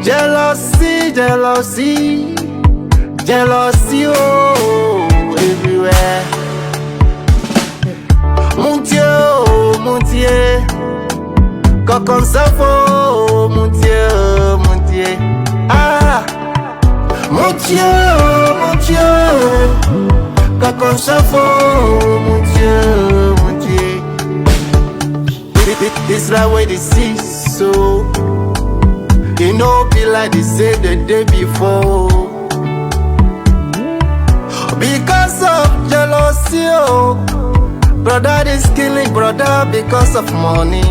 Jealousy, jealousy, jealousy, oh, everywhere. Mon Dieu, oh, mon Dieu, quand on s'en faut, mon Dieu, mon Dieu. Ah, mon Dieu, oh, mon Dieu, quand on s'en faut, mon Dieu, mon Dieu. This life where they see so. E no be like they say the day before. Because of jealousy, oh, brother is killing brother because of money.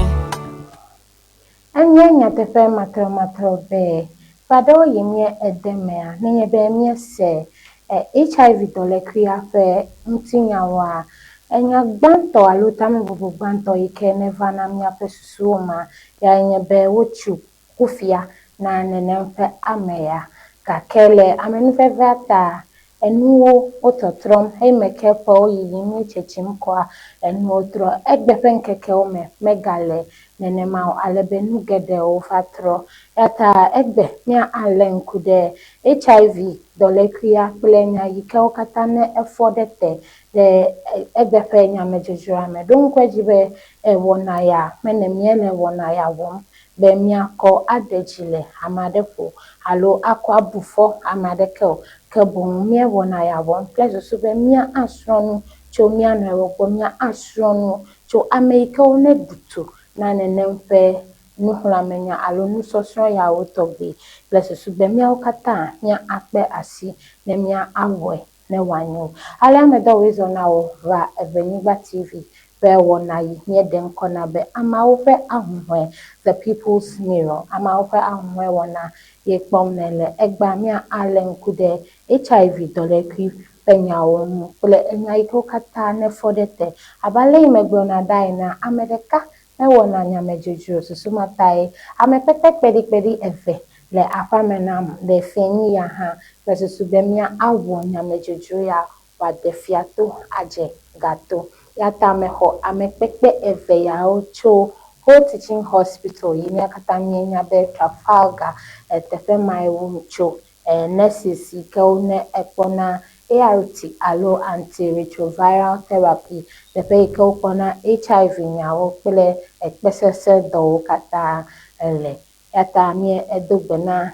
Enye nyateƒe matrɔmatrɔ be ƒe aɖewo yi mía ede mea, nenye be míese HIV dɔlékuia ƒe ŋutinyawoa, enya gbãtɔ alo tamebubu gbãtɔ yi ke neva na míaƒe susuwo mea, yae nye be wotsu kufia na nenem ƒe ame ya. Gake le amenuvevea ta, enuwo wotɔtrɔm eyime ke ƒewo yiyim míetsitsim kɔa, enuwo trɔ. Egbe ƒe ŋkekewo me megale nenema o alebe nu geɖewo va trɔ. Eya ta egbe mía alé ŋku ɖe HIV dɔlékuia kple nya yi ke wo katã ne efɔ ɖe te le egbe ƒe nyamedzodzroa me. Ɖo ŋku edzi be wɔna ya mene míele wɔna ya wɔm be míakɔ aɖe dzi le ame aɖe ƒo alo akɔ abu fɔ ame aɖeke o. Ke boŋ míewɔna ya wɔm kple susu be mía asrɔ̃ nu tso mía nɔewo gbɔ, mía asrɔ̃ nu tso ame yi ke woneɖu tu na nenem ƒe nuxlɔ̃amenya alo nusɔsrɔ̃ yawo tɔgbi kple susu be míawo katã mía akpe asi ne mía awɔe ne wòanyo. Ale amedɔwoe zɔna wo va Evenyigba TV ƒe wɔna yi míeɖe ŋkɔ na be ameawo ƒe ahuhɔ̃e The People's Mirror. Ameawo ƒe ahuhɔ̃e wɔna ye kpɔm nele. Egbea mía alé ŋku ɖe HIV dɔlékui ƒe nyawo ŋu kple enya yi ke wo katã nefɔ ɖe te. Abe ale yi megblɔna ɖa ena, ame ɖeka mewɔna nyamedzodzro susu ma tae ame kpekpe kpeɖikpeɖi eve le aƒea me nam le fiẽnyi ya hã kple susu be mía awɔ nyamedzodzro ya wòade fia to adze gato. Ya ta mexɔ ame kpekpe eve yawo tso Ho Teaching Hospital yi mía katã míenya be Trafalgar teƒe mae wo tso. Nurses yi ke wo ne ekpɔna ART alo antiretroviral therapy teƒe yi ke wokpɔna HIV nyawo kple ekpesese dɔwo katã le. Ya ta mía edo gbe na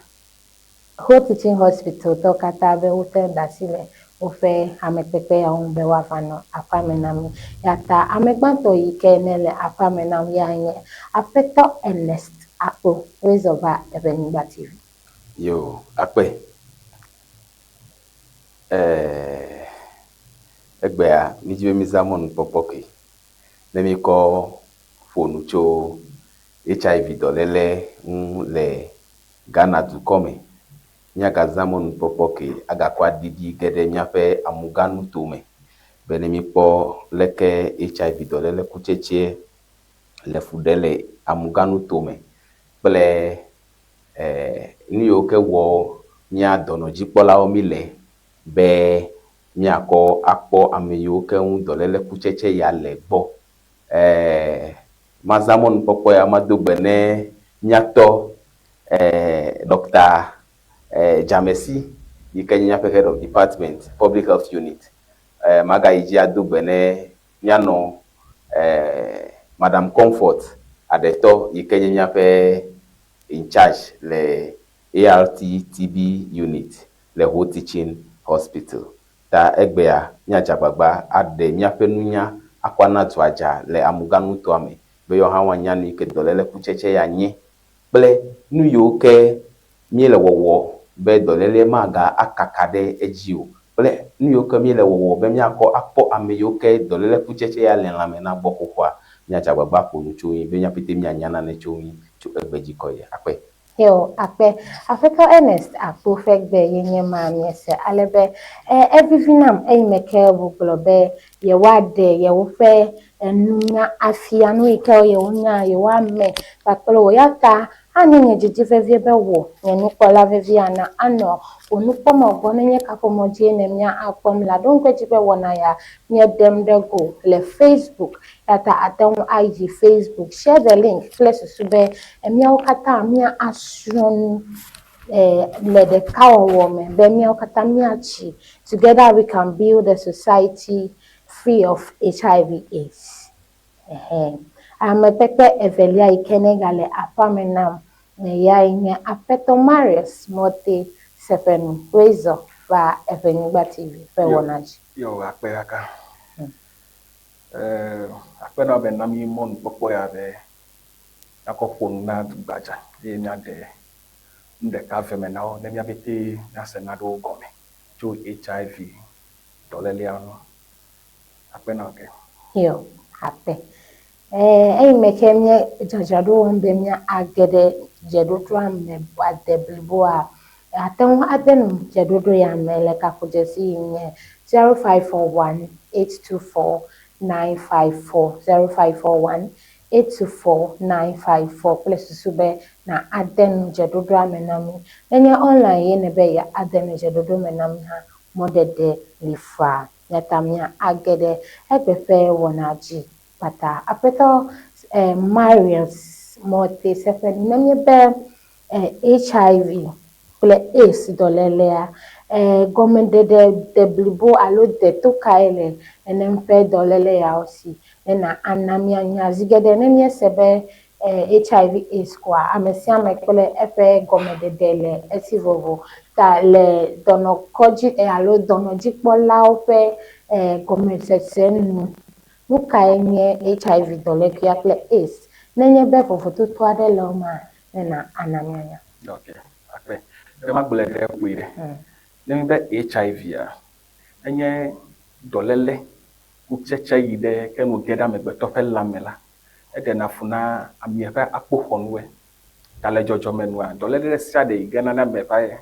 Ho Teaching Hospital tɔwo katã be wote da asi le woƒe amekpekpe yawo ŋu be woava nɔ aƒea me na mí. Ya ta ame gbãtɔ yi ke nele aƒea me nam yae nye Aƒetɔ Ernest Akpo wozɔ va Evenyigba TV. Yo, akpe. Egbea mídzi be mízã mɔnukpɔkpɔ ke ne míkɔ ƒo nu tso HIV dɔléle ŋu le Ghana dukɔ me. Míagazã mɔnukpɔkpɔ ke agakɔ aɖiɖi ge ɖe míaƒe amuganuto me be ne míkpɔ leke HIV dɔléle kutsetse le fu ɖe le amuganuto me kple nu yiwo ke wɔ mía dɔnɔdzikpɔlawo mí le be míakɔ akpɔ ame yiwo ke ŋu dɔléle kutsetse ya le gbɔ. Mazã mɔnukpɔkpɔ ya mado gbe ne míatɔ Dr. Dzamesi yi ke nye míaƒe Head of Department, Public Health Unit. Magayi dzi ado gbe ne míanɔ Madam Comfort Aɖetɔ yi ke nye míaƒe in charge le ART TB Unit le Ho Teaching Hospital. Ta egbea míadze agbagba aɖe míaƒe nunya akɔ ana dua dza le amuganutoa me be yewoa hã woanya nu yi ke dɔléle kutsetse ya nye kple nu yiwo ke míele wɔwɔ be dɔléle maga akaka ɖe edzi o kple nu yiwo ke míele wɔwɔ be míakɔ akpɔ ame yiwo ke dɔléle kutsetse ya le lãme na gbɔ xoxoa, míadze agbagba aƒo nu tso ŋui be mía ƒete míanya nane tso ŋui tso egbe dzi kɔ ye. Akpe. Yo, akpe. Aƒetɔ Ernest Akpo ƒe gbe ye nye ma míese ale be evivi nam eyime ke wògblɔ be yewoaɖe yewoƒe nunya afia, nu yi ke yewonya, yewoame kpakple wò. Ya ta anye nye didi vevie be wò, nye nukpɔla vevi ana anɔ wò nukpɔmɔ gbɔ nenye kaƒomɔ dzie ne mía akpɔm la. Ɖo ŋku edzi be wɔna ya míeɖem ɖe go le Facebook. Ya ta ate ŋu ayi Facebook. Share the link kple susu be míawo katã mía asrɔ̃ nu. Le ɖekawɔwɔ me be míawo katã míatsi together we can build a society free of HIV AIDS. Ɛhɛ. Amekpekpe evelia yi ke negale aƒea me nam eyae nye Aƒetɔ Marius Morte Seƒenu Razor va Eʋenyigba TV ƒe wɔna dzi. Yo, akpe kaka. Akpe na wò be na mí mɔnukpɔkpɔ ya be míakɔ ƒo nu na dugbadza eye míaɖe nu ɖeka ve me na wo ne mía pɛtɛ míase naɖewo gɔme tso HIV dɔlélea ŋu. Akpe na wò ke. Yo, akpe. Eyi me ke mía dzadzraɖo wɔm be mía age ɖe dzeɖoɖoa me ade bliboa, ate ŋu ade nu dzeɖoɖo ya me le kaƒodzesi yi nye 0541 824 954, 0541 824 954 kple susu be na ade nu dzeɖoɖoa me na mí. Nenye online ye nèbe yeade nu dzeɖoɖo me na mí hã, mɔɖeɖe li faa. Míata mía age ɖe egbe ƒe wɔna dzi kpata. Aƒetɔ Marius Morte Seƒe, ne míebe HIV kple AIDS dɔlélea, gɔmeɖeɖe deblibo alo deto kae le nenem ƒe dɔléle yawo si ne na ana míanya? Zi geɖe ne míese be HIV AIDS koa, ame sia ame kple eƒe gɔmeɖeɖe le esi vovo. Ta le dɔnɔkɔdzi alo dɔnɔdzikpɔlawo ƒe gɔmesese nu, nu kae nye HIV dɔlékuia kple AIDS? Nenye be vovototo aɖe le wo mea, ne na ana míanya. Ok, akpe. Be magblɔe ɖe kpui ɖe. Ne míbe HIV-a, enye dɔléle kutsetse yi ɖe ke nu ge ɖe amegbetɔ ƒe lãme la, eɖena fu na amea ƒe akpoxɔnuwoe. Ta le dzɔdzɔme nua, dɔléle ɖe sia ɖe yi gena ɖe ame ƒe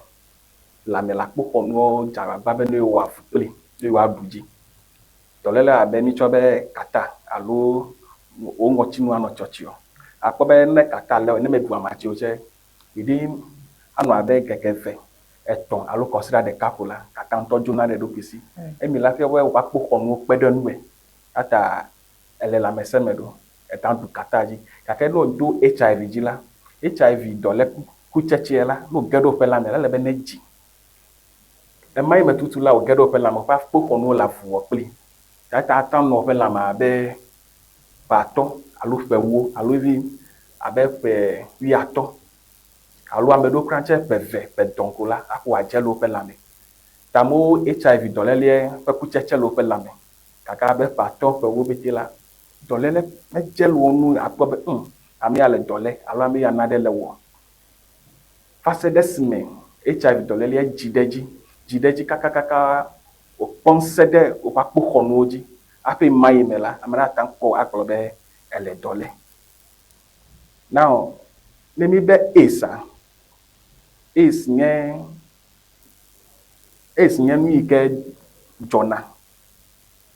lãme le akpoxɔnuwo dze agbagba be ne yewoawɔ avu kpli, ne yewoaɖu dzi. Dɔléle abe mítsɔ be kata alo wò ŋɔtinu anɔ tsɔtsi o. Akpɔ be ne kata lé wò, ne meɖu amatsi o tse, ɖiɖi anɔ abe ŋkeke eve, etɔ̃ alo kɔsiɖa ɖeka ko la, kata ŋutɔ dzona ɖe eɖokui si. Emi la fia be woƒe akpoxɔnuwo kpe ɖe eŋue. Eya ta ele lãmesẽ me ɖo, eta ɖu kata dzi. Gake ne wodo HIV dzi la, HIV dɔlékutsetsea la, ne wòge ɖe woƒe lãme la, ele be nedzi. Ema yi me tutu la, wòge ɖe woƒe lãme, woƒe akpoxɔnuwo le avu wɔ kpli. Eya ta ate ŋu anɔ woƒe lãme abe ƒe atɔ̃ alo ƒe ewo alo even abe ƒe wuiatɔ̃ alo ame ɖewo kura tse ƒe eve, ƒe etɔ̃ ko la hafi wòadze le woƒe lãme. Ta amewo HIV dɔléleɛ ƒe kutsetse le woƒe lãme gake abe ƒe atɔ̃, ƒe ewo pɛtɛ la, dɔléle medze le wo ŋu akpɔ be ŋ, ame ya le dɔ lé alo ame ya naɖe le wɔ. Va se ɖe esime HIV dɔlélea dzi ɖe edzi, dzi ɖe edzi kakakaka wòkpɔ ŋusẽ ɖe woƒe akpoxɔnuwo dzi hafi ɣemaɣi me la, ame aɖe ate ŋu akpɔ agblɔ be ele dɔ lé. Now, ne míbe AIDS-a, AIDS nye AIDS nye nu yi ke dzɔna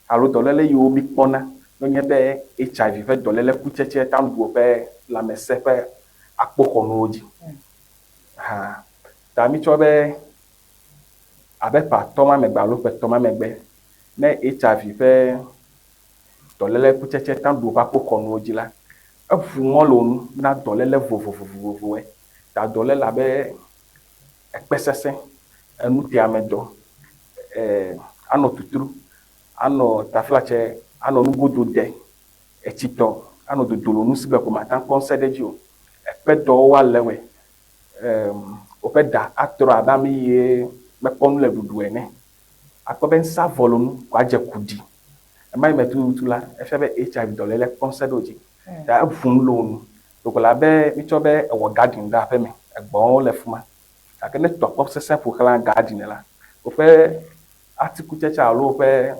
alo dɔléle yiwo míkpɔna nenye be HIV ƒe dɔléle kutsetse te ŋu ɖu woƒe lãmesẽ ƒe akpoxɔnuwo dzi hã. Ta mítsɔ be abe ƒe atɔ̃ ma megbe alo ƒe etɔ̃ ma megbe ne HIV ƒe dɔléle kutsetse te ŋu ɖu woƒe akpoxɔnuwo dzi la, eʋu mɔ le wo ŋu na dɔléle vovovovovowoe. Ta dɔléle abe ekpe sesẽ, enuteamedɔ, anɔ tutru, anɔ taflatse, anɔ nugodo de, etsitɔ, anɔ dodo le nu si be ko mate ŋu akpɔ ŋusẽ ɖe edzi o. Ekpedɔwo woalé wɔe, woƒe ɖa atrɔ abe ame yi mekpɔ nu le ɖuɖu ene. Akpɔ be ŋusẽ avɔ le ŋu ko adze ku ɖi. Ema yi me tututu la, efia be HIV dɔléle kpɔ ŋusẽ ɖe wo dzi. Ta eʋu nu le wo ŋu. Ɖeko le abe mítsɔ be ewɔ garden ɖe aƒe me, egbɔ̃wo le fi ma. Gake ne tɔ kpɔ sesẽ ƒo xlã garden la, woƒe atikutsetse alo woƒe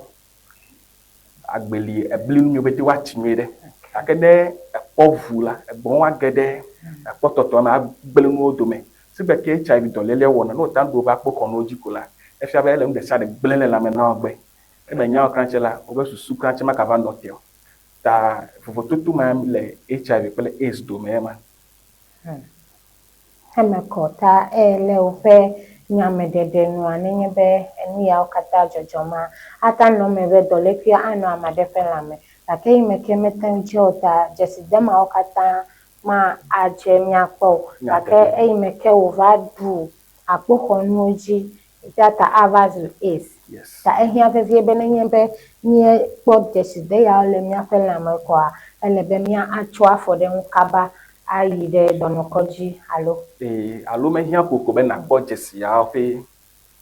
agbeli, ebli nu yiwo pɛtɛ woatsi nyuie ɖe. Gake ne ekpɔ ŋu la, egbɔ̃wo age ɖe ekpɔtɔtɔ me agblẽ nuwo dome. Sigbe ke HIV dɔléleɛ wɔna, ne wòte ŋu ɖu woƒe akpoxɔnuwo dzi ko la, efia be ele nu ɖe sia ɖe gblẽ le lãme na wo gbe. Ne menya wo kura tse la, woƒe susu kura tse magava nɔ te o. Ta vovototo ma le HIV kple AIDS dome ema. Eme kɔ ta eye le woƒe nyameɖeɖe nua, nenye be enu yawo katã dzɔdzɔma, ate anɔ eme be dɔlékuia anɔ ame aɖe ƒe lãme gake eyime ke mete ŋu dze o ta dzeside mawo katã ma adze míakpɔ o. Gake eyime ke wòva ɖu. akpoxɔnuwo dzi eya ta ava zu AIDS. Yes. Ta ehiã vevie be nenye be míekpɔ dzeside yawo le míaƒe lãme koa, ele be míatso afɔ ɖe eŋu kaba ayi ɖe dɔnɔkɔdzi alo. Ee, alo mehiã kokoko be nàkpɔ dzesi yawo ƒe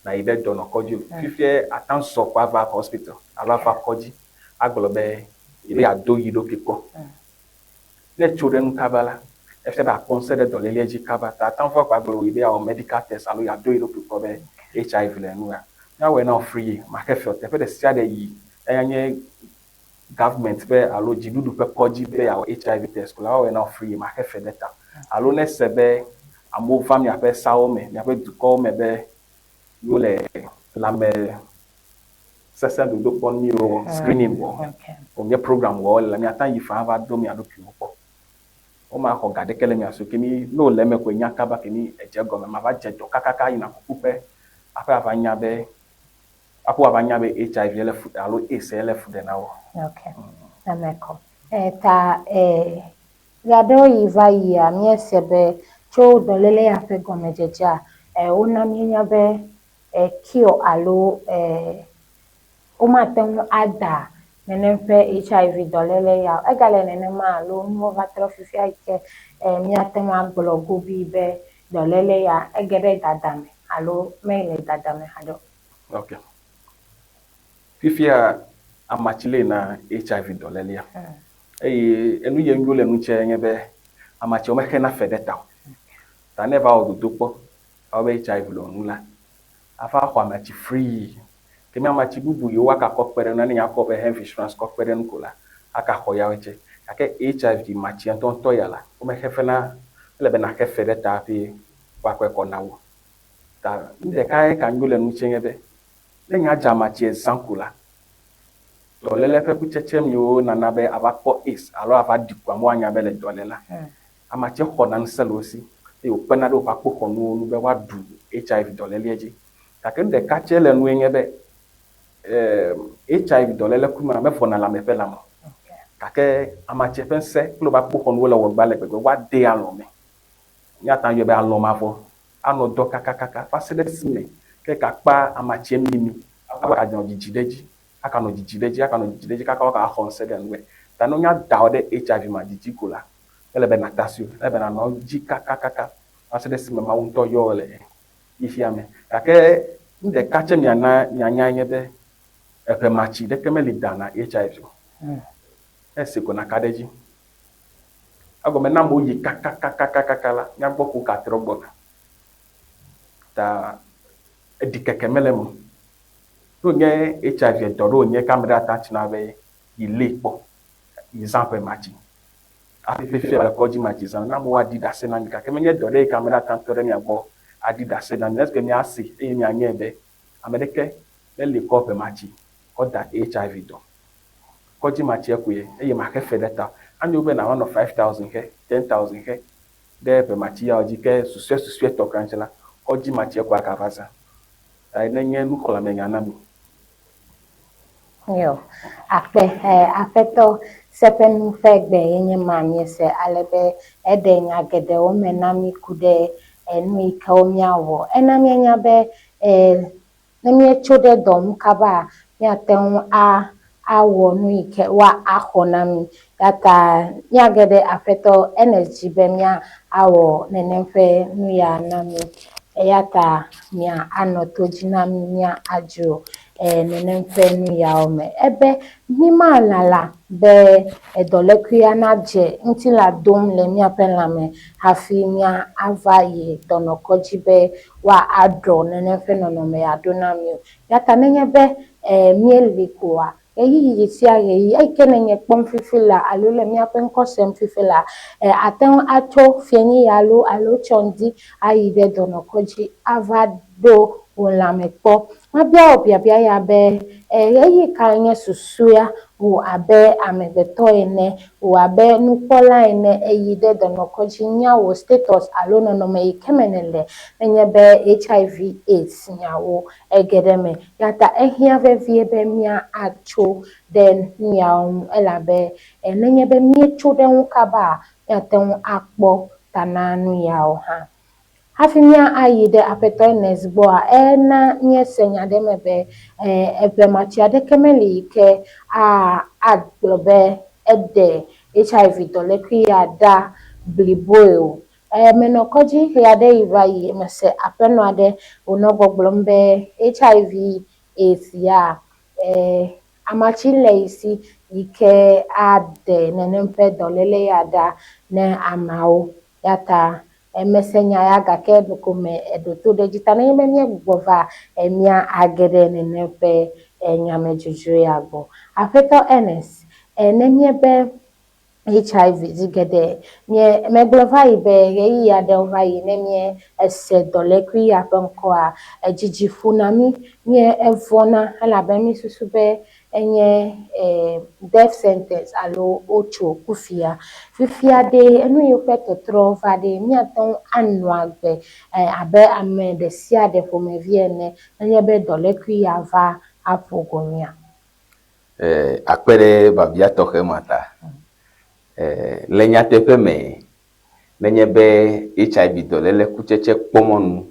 nàyi ɖe dɔnɔkɔdzi o. Fifia ate ŋu zɔ ko ava hospital alo ava kɔdzi agblɔ be yebe yeado yi ɖokui kpɔ. Ne etso ɖe enu kaba la, efia be akpɔ ŋusẽ ɖe dɔlélia dzi kaba. Ta ate ŋu va ko agblɔ wò be yeawɔ medical test alo yeado ye ɖokui kpɔ be HIV le enua. Míawɔe na wò free, maxe fe o. Teƒe ɖe sia ɖe yi eya nye government ƒe alo dziɖuɖu ƒe kɔdzi be yeawɔ HIV test ko la, woawɔe na wò free, maxe fe ɖe ta o. Alo ne ese be amewo va miaƒe sawo me, miaƒe dukɔwo me be yewole lãme sesẽ dodokpɔ nu wɔ, screening wɔ, wònye program wɔ wole la, miate ŋu ayi faa ava do mia ɖokuiwo kpɔ. Womaxɔ ga ɖeke le mia si o. Ke mi, ne wòle eme ko enya kaba ke mi edze egɔme. Mava dze dɔ kakaka yina kukuƒe hafi ava nya be, hafi woava nya be HIV le fu alo AIDS ye le fu ɖe na wò. Ok, eme kɔ. Ta e ɣeaɖewoɣi va yia, míese be tso dɔléle ya ƒe gɔmedzedzea, wona míenya be cure alo womate ŋu ada nenem ƒe HIV dɔléle ya o. Egale nenema alo nuwo va trɔ fifia yi ke míate ŋu agblɔ gobii be dɔléle ya ege ɖe dada me alo mele dada me haɖe o. Ok. Fifia amatsi li na HIV dɔlélea. Eye enu ye nyo le nu tsɛ nye be amatsiwo mexena fe ɖe ta o. Ta ne eva wɔ dodokpɔ ewɔ be HIV le wò nu la, ava xɔ amatsi free. Ke ne amatsi bubu yiwo woaka kɔ kpe ɖe enu ne nya kɔ be health insurance kɔ kpe ɖe enu ko la, aka xɔ yawo tse. Gake HIV matsia ŋutɔŋutɔ ya la, womexe fe na, ele be naxe fe ɖe ta hafi woakɔe kɔ na wò. Ta nu ɖeka ye ka nyo le nu tsɛ nye be, ne nya dze amatsia zã ko la, dɔléle ƒe kutsetse miwo nana be ava kpɔ AIDS alo ava ɖi ku amewo anya be le dɔ lé la, amatsia xɔna ŋusẽ le wo si eye wòkpena ɖe woƒe akpoxɔnuwo ŋu be woaɖu HIV dɔléleɛ dzi. Gake nu ɖeka tsɛ le nue nye be HIV dɔléle ku ma mevɔna le ame ƒe lãme o. Gake amatsia ƒe ŋusẽ kple woƒe akpoxɔnuwo le wɔgbe ale gbegbe woadee alɔ̃ me. Míate ŋu ayɔe be alɔ̃ mavɔ anɔ dɔ kakakaka va se ɖe esime ke gakpa amatsia mimi aganɔ dzidzi ɖe edzi, aganɔ dzidzi ɖe edzi, aganɔ dzidzi ɖe edzi kaka woagaxɔ ŋusẽ ɖe enume. Ta ne wonya da wò ɖe HIV ma dzidzi ko la, mele be nàtasi o, ele be nànɔ edzi kakakaka va se ɖe esime Mawu ŋutɔ yɔ wò le xexea me. Gake nu ɖeka tsɛ miana mianyae nye be eŋe matsi ɖeke meli dana HIV o. Esi ko nàka ɖe edzi. Egɔme ne amewo yi kakakakakaka la, mía gbɔ ko wogatrɔ gbɔna. Ta eɖikeke mele eme o. Ne wònye HIV dɔ ɖe wònye ke ame ɖe ate ŋu atsi na be yi lée kpɔ, yi zã ƒe matsi. Hafi fifia le kɔdzi matsi zã. Ne amewo aɖi ɖase na mi gake menye dɔ ɖe yi ke ame ɖe ate ŋu atɔ ɖe mia gbɔ aɖi ɖase na mi. Esike miase eye mianyae be ame ɖeke meli kɔ ʋe matsi kɔ da HIV dɔ. Kɔdzi matsia koe eye maxe fe ɖe ta o. Anyo be nàva nɔ 5000 xe, 10,000 xe ɖe ʋe matsi yawo dzi ke susɔe susɔetɔ keŋ tsɛ la, kɔdzi matsia koe agava zã. Ta nenye nuxlɔ̃amenya na mi. Yo, akpe, eh, Aƒetɔ Seƒenu ƒe gbe ye nye ma míese ale be eɖe nya geɖewo me na mí ku ɖe enu yi ke wo míawɔ. Ena míenya be eh, ne míetso ɖe dɔ ŋu kaba, míate ŋu a awɔ nu yi ke woaxɔ na mí. Ya ta míage ɖe Aƒetɔ Ernest dzi be mía awɔ nenem ƒe nu ya na mí. Eya ta mia anɔ to dzi na mí mía adzro e nenem ƒe nu yawo me. Ebe mímalala be dɔlékuia nadze ŋutilã dom le míaƒe lãme hafi mía ava yi dɔnɔkɔdzi be woaɖɔ nenem ƒe nɔnɔme ya ɖo na mí o. Ya ta nenye be e míeli koa, ɣeyiɣi sia ɣeyiɣi, eyi ke nènye kpɔm fifi laa alo le míaƒe ŋkɔ sem fifi laa, e àte ŋu atso fiẽnyiɣi alo alo tsɔ ŋdi ayi ɖe dɔnɔkɔdzi ava ɖo wò lãme kpɔ. Mabia wò biabia ya be, e ɣeyiɣi kae nye susua wò abe amegbetɔ ene, wò abe nukpɔla ene èyi ɖe dɔnɔkɔdzi nya wò status alo nɔnɔme yi ke me nèle nenye be HIV AIDS nyawo ege ɖe eme. Ya ta ehiã vevie be míatso ɖe nuyawo ŋu elabe nenye be míetso ɖe eŋu kabaa, míate ŋu akpɔ ta na nuyawo hã. Hafi mía ayi ɖe Aƒetɔ Ernest gbɔa, ena míese nya ɖe me be, eʋe matsi aɖeke meli yi ke a agblɔ be eɖe HIV dɔlékui ya ɖa bliboe o. Menɔ kɔdzi ɣeaɖeɣi va yi, mese aƒenɔ aɖe wònɔ gbɔgblɔm be HIV AIDS ya, amatsi le yi si yi ke aɖe nenem ƒe dɔléle ya ɖa ne ameawo. Ya ta mese nya ya gake ɖeko me eɖo to ɖe edzi ta nenye be míegbugbɔ va mía age ɖe nenem ƒe nyamedzodzro ya gbɔ. Aƒetɔ Ernest, ne míebe HIV zi geɖe. Nye megblɔ va yi be ɣeyiɣi aɖewo va yi ne mie ese dɔlékui ya ƒe ŋkɔa, edzidzi ƒona mí, mie evɔ̃na elabe mi susu be enye death sentence alo wotso kufia. Fifia ɖe enu yiwo ƒe tɔtrɔ va ɖe, míate ŋu anɔ agbe abe ame ɖe sia ɖe ƒomevi ene nenye be dɔlékui ya va aƒo go mía? Akpe ɖe biabia tɔxɛ ma ta. Le nyateƒe me, nenye be HIV dɔléle kutsetse kpɔ mɔnu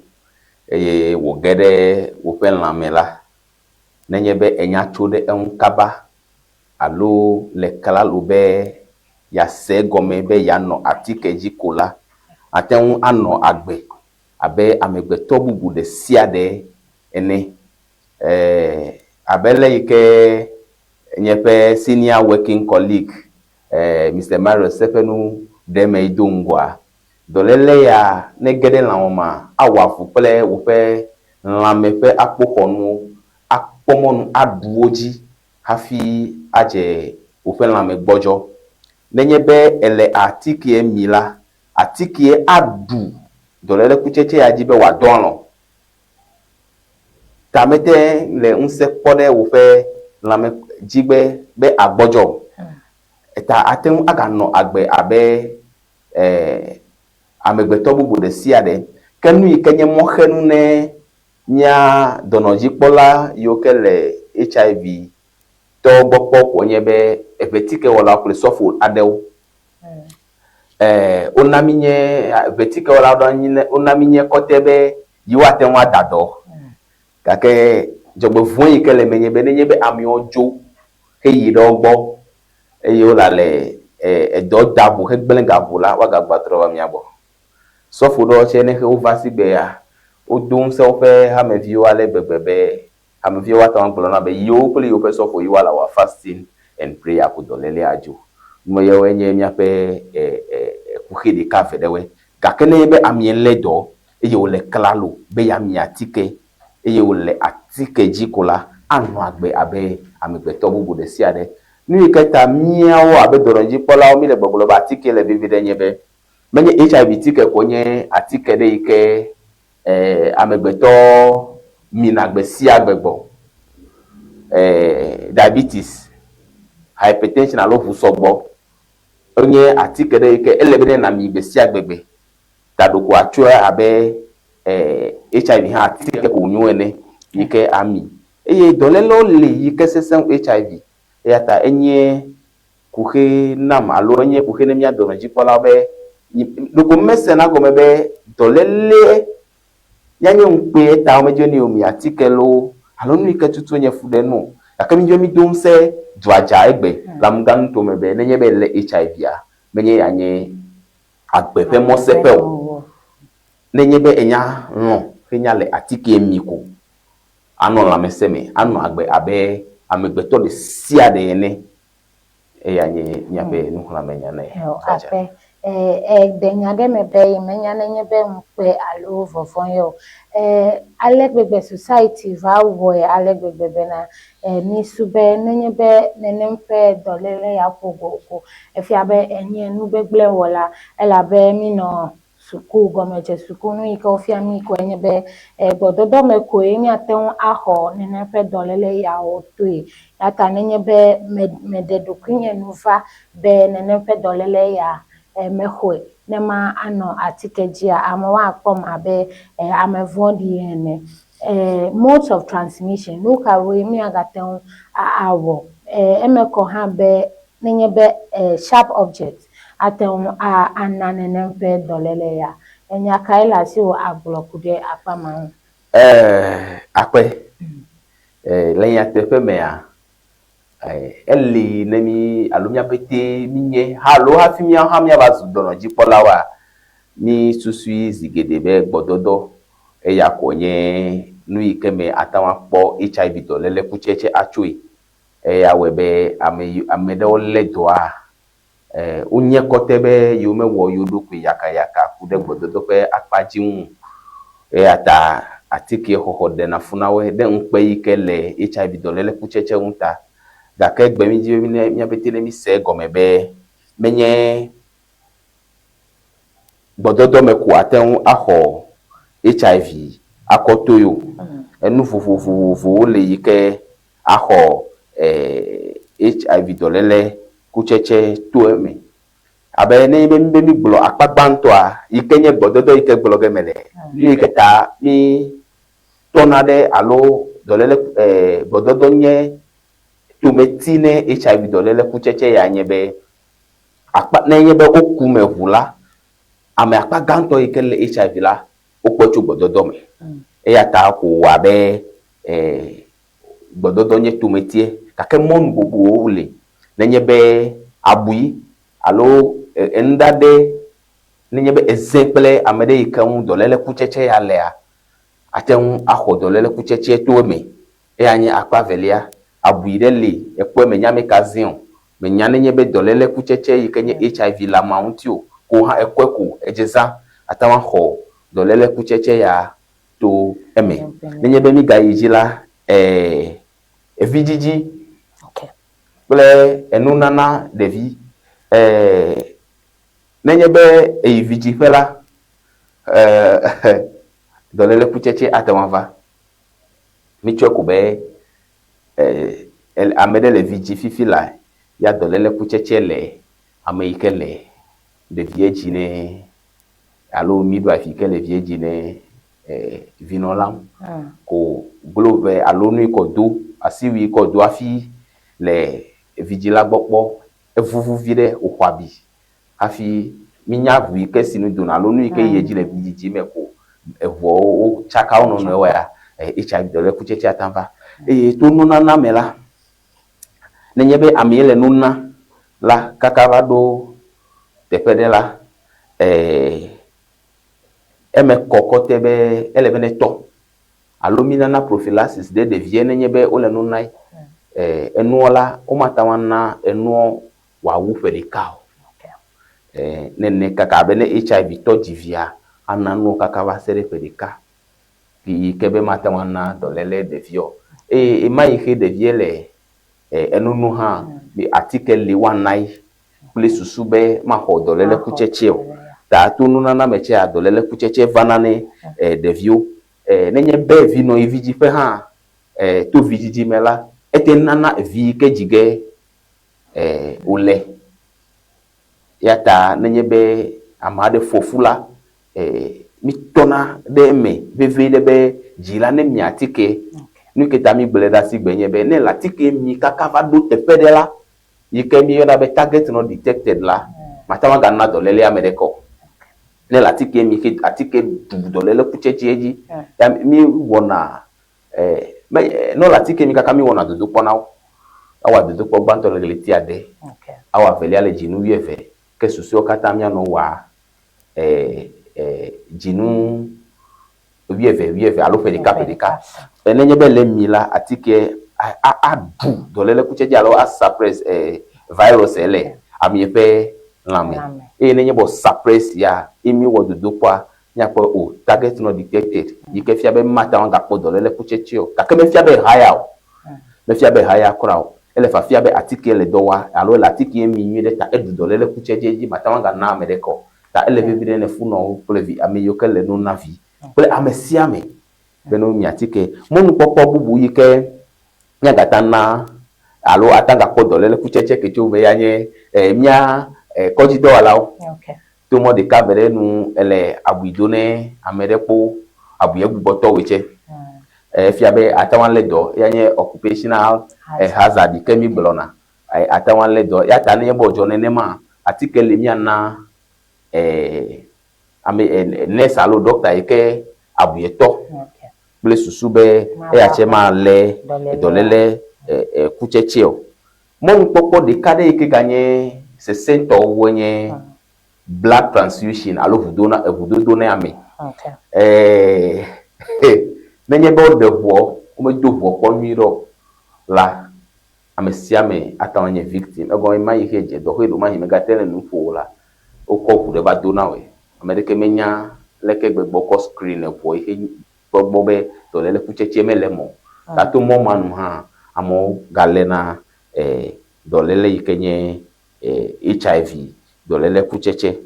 eye wòge ɖe woƒe lã me la, nenye be ènya tso ɖe eŋu kaba alo le klalo be yease egɔme be yeanɔ atike dzi ko la, àte ŋu anɔ agbe abe amegbetɔ bubu ɖe sia ɖe ene. Eh, abe le yi ke nye ƒe senior working colleague, eh, Mister Marius eƒe nu ɖe eme yi do ŋgɔa, dɔléle ya ne ge ɖe lãwò mea, awɔ avu kple woƒe lãme ƒe akpoxɔnuwo, akpɔ mɔnu aɖu wo dzi hafi adze woƒe lãme gbɔdzɔ. Nenye be èle atikeɛ mi la, atikeɛ aɖu dɔléle kutsetse ya dzi be wòadɔ alɔ̃. Ta mete le ŋusẽ kpɔ ɖe woƒe lãme dzi be be agbɔdzɔ o. Eta ate ŋu aganɔ agbe abe e amegbetɔ bubu ɖe sia ɖe. Ke nu yi ke nye mɔxenu ne mía dɔnɔdzikpɔla yiwo ke le HIV tɔwo gbɔ kpɔ koe nye be eʋetikewɔlawo kple sɔfo aɖewo. E wona mí nye eʋetikewɔlawo wona mí nye kɔte be yewoate ŋu ada dɔ. Gake dzɔgbevɔ̃e yi ke le eme nye be nenye be amewo dzo heyi ɖe wo gbɔ eye wole le edɔ da ʋu hegblẽ ga ʋu la, woagagba trɔ va mía gbɔ. Sɔfo ɖewo tsɛ ne wova sigbe ya, wodo ŋusẽ woƒe hameviwo ale gbegbe be hameviwo woate ŋu agblɔ na be yewo kple yewoƒe sɔfo yewoa le wɔ fasting and prayer ku dɔlélea dzo. Numeyawoe nye míaƒe kuxi ɖeka eve ɖewoe. Gake nenye be amea lé dɔ eye wòle klalo be yeami atike eye wòle atike dzi ko la, anɔ agbe abe amegbetɔ bubu ɖe sia ɖe. Nu yi ke ta míawo abe dɔnɔdzikpɔlawo míle gbɔgblɔm be atike le vevi ɖe nye be, menye HIV tike koe nye atike ɖe yi ke amegbetɔ mina gbe sia gbe gbɔ o. Diabetes, hypertension alo ʋusɔgbɔ enye atike ɖe yi ke ele be ne nàmi gbe sia gbe gbe. Ta ɖeko atsɔe abe HIV hã atike ko wònyo ene yi ke ami. Eye dɔlélewo li yi ke sesẽ wu HIV. Eya ta enye kuxi nam alo enye kuxi ne mía dɔnɔdzikpɔlawo be ɖeko mesena gɔme be dɔléle ya nye ŋukpe ta womedi be ne yewomi atike loo alo nu yi ke tutu nye fuɖenu o. Gake mídi be mído ŋusẽ dua dza egbe le ameganuto me be nenye be èlé HIV-a, menye ya nye agbe ƒe mɔ seƒe o. Nenye be ènya lɔ̃ henya le atikee mi ko, anɔ lãmesẽ me, anɔ agbe abe amegbetɔ ɖe sia ɖe ene. Eya nye míaƒe nuxlɔ̃amenya nɛ. Dzaja. Aƒe. Eɖe nya ɖe eme be yemenya nenye be ŋukpe alo vɔvɔ̃ ye o. Ale gbegbe society va wɔe ale gbegbe bena mísu be nenye be nenem ƒe dɔléle ya ƒo go ko efia be enye nu gbegblẽ wɔla elabe mínɔ suku gɔmedze suku nu yi ke wofia mí koe nye be gbɔdɔdɔ me koe míate ŋu axɔ nenem ƒe dɔléle yawo toe. Eya ta nenye be meɖe ɖokuinye nu va be nenem ƒe dɔléle ya mexɔe ne ma anɔ atike dzia, amewo akpɔm abe ame vɔ̃ɖi ene. Modes of transmission, nu kawoe míagate ŋu awɔ? Eme kɔ hã be nenye be sharp object ate ŋu ana nenem ƒe dɔléle ya. Enya kae le asiwò agblɔ ku ɖe akpa ma ŋu? Ɛɛ, akpe. Le nyateƒe mea, eli ne mí alo mía pɛtɛ mínye alo hafi míawo hã míava zu dɔnɔdzikpɔlawoa, mí susui zi geɖe be gbɔdɔdɔ eya ko nye nu yi ke me ate ŋu akpɔ HIV dɔléle kutsetse atsoe. Eya wɔe be ame yi ame ɖewo lé dɔa, wonye kɔte be yewomewɔ yewo ɖokui yakayaka ku ɖe gbɔdɔdɔ ƒe akpa dzi ŋu o. Eya ta atike xɔxɔ ɖena fu na woe ɖe ŋukpe yi ke le HIV dɔléle kutsetse ŋu ta. Gake egbe mídi be ne mía pɛtɛ ne míse egɔme be menye gbɔdɔdɔ me ko ate ŋu axɔ HIV akɔ toe o. Enu vovovovowo li yi ke axɔ HIV dɔléle kutsetse to eme. Abe ne be míbe mígblɔ akpa gbãtɔa yi ke nye gbɔdɔdɔ yi ke gblɔ ge mele, nu yi ke ta mí tɔna ɖe alo dɔléle gbɔdɔdɔ nye tometi ne HIV dɔléle kutsetse ya nye be akpa ne nye be woku me ʋu la, ame akpa gãtɔ yi ke le HIV la wokpɔe tso gbɔdɔdɔ me. Eya ta ko wɔ abe Gbɔdɔdɔ nye tometie, gake mɔnu bubuwo li. Nenye be abui alo enuɖaɖɛ, nenye be eze kple ame ɖe yi ke ŋu dɔlélekutsetse ya lea, ate ŋu axɔ dɔlélekutsetse to eme. Eya nye akpa evelia. Abui ɖe li, ekpɔe menya ame ka zẽ o. Menya nenye be dɔlélekutsetse yi ke nye HIV le amea ŋuti o. Ko hã ekɔe ko edze zã, ate ŋu axɔ dɔlélekutsetse ya to eme. Nenye be mígayi dzi la, ee, evidzidzi kple enunana ɖevi. Ee, nenye be eyi vidziƒe la, ee, dɔlélekutsetse ate ŋu ava. Mítsɔe ko be ee, ame ɖe le vi dzi fifi la, ya dɔlélekutsetse le ame yi ke le ɖevia dzi ne alo midwife yi ke le vie dzi ne vinɔ la ko glove alo nu yi kɔ do asiwui kɔ do hafi le vidzila gbɔ kpɔ evuvu viɖe wòxɔ abi hafi minya ʋu yi ke si nu dona alo nu yi ke yi edzi le vidzidzi me ko eʋuawo wotsaka wo nɔnɔewo ya HIV dɔlékutsetsea ate ŋu va. Eye to nunana me la, nenye be amee le nu na la kaka va ɖo teƒe ɖe la, eme kɔ kɔte be ele be netɔ alo minana prophylaxis ɖe ɖevia nenye be wole nu nae. Enuɔ la, womate ŋu ana enuɔ wòawu ƒe ɖeka o. Nene kaka abe ne HIV tɔ dzi via, ana nuɔ kaka va se ɖe ƒe ɖeka yi ke be mate ŋu ana dɔléle ɖevia o. Eye ɣemaɣi xe ɖevia le enono hã, atike li woanae kple susu be maxɔ dɔléle kutsetse o. Ta to nunana me tsɛa, dɔléle kutsetse vana ne ɖeviwo. Nenye be vi nɔ yi vidziƒe hã, to vidzidzi me la, ete nana vi yi ke dzi ge wòle. Eya ta nenye be ame aɖe fɔ fu la, mítɔna ɖe eme vevie ɖe be dzila ne mia atike. Nu ke ta mígblɔe ɖe asi gbe nye be ne le atike mi kaka va ɖo teƒe ɖe la, yi ke míeyɔna be target not detected la, mate ŋu agana dɔléle ame ɖeke o. Ne le atike mi ke atike ɖu dɔléle kutsetse dzi, ya míewɔna me ne wole atike mi kaka míewɔna dodokpɔ na wo. Awɔ dodokpɔ gbãtɔ le ɣleti ade, awɔ evelia le dzinu wuieve, ke susɔewo katã míanɔ wɔa dzinu wuieve wuieve alo ƒe ɖeka ƒe ɖeka. Nenye be le mi la, atike aɖu dɔlélekutsetse alo a suppress virus le amea ƒe lãme. Eye nenye be suppress ya ye míwɔ dodokpɔa, míakpɔ o target not detected yi ke fia be mate ŋu agakpɔ dɔlélekutsetse o. Gake mefia be haya o. Mefia be haya kura o. Ele fafia be atike le dɔ wɔa alo ele atike mi nyuie ɖe ta eɖu dɔlélekutsetse dzi mate ŋu agana ame ɖeke o. Ta ele vevi ɖe ne funɔwo kple vi ame yiwo ke le no na vi kple ame sia ame be ne womi atike. Mɔnukpɔkpɔ bubu yi ke míagate na alo ate agakpɔ dɔléle kutsetse ke tso me ya nye mía kɔdzidɔwɔlawo. To mɔ ɖeka ve ɖe nu ele abui do ne ame ɖe kpo abui egbugbɔ tɔ wòe tse. Efia be ate ŋu alé dɔ ya nye occupational hazard yi ke mígblɔna. Ate ŋu alé dɔ. Ya ta nenye be wòdzɔ nenema, atike li míana. Ame nurse alo ɖɔkta yi ke abuietɔ kple susu be eya tsɛ malé dɔléle kutsetse o. Mɔnukpɔkpɔ ɖeka ɖe yi ke ganye sesẽtɔ wue nye blood transfusion alo ʋudona eʋudodo ne ame. Ɛɛ nenye be woɖe ʋuɔ, womedo ʋuɔ kpɔ nyuiɖe o la, ame sia ame ate ŋu anye victim. Egɔme ma yi xe dze dɔ xe ɖomahi megate le nu ƒo o la, wokɔ ʋu ɖe va do na wòe. Ame ɖeke menya leke gbegbe wokɔ screen eʋuɔ yi xe kpɔ gbɔ be dɔléle kutsetse mele eme o. Ta to mɔ ma nu hã, amewo galéna dɔléle yi ke nye HIV dɔléle kutsetse.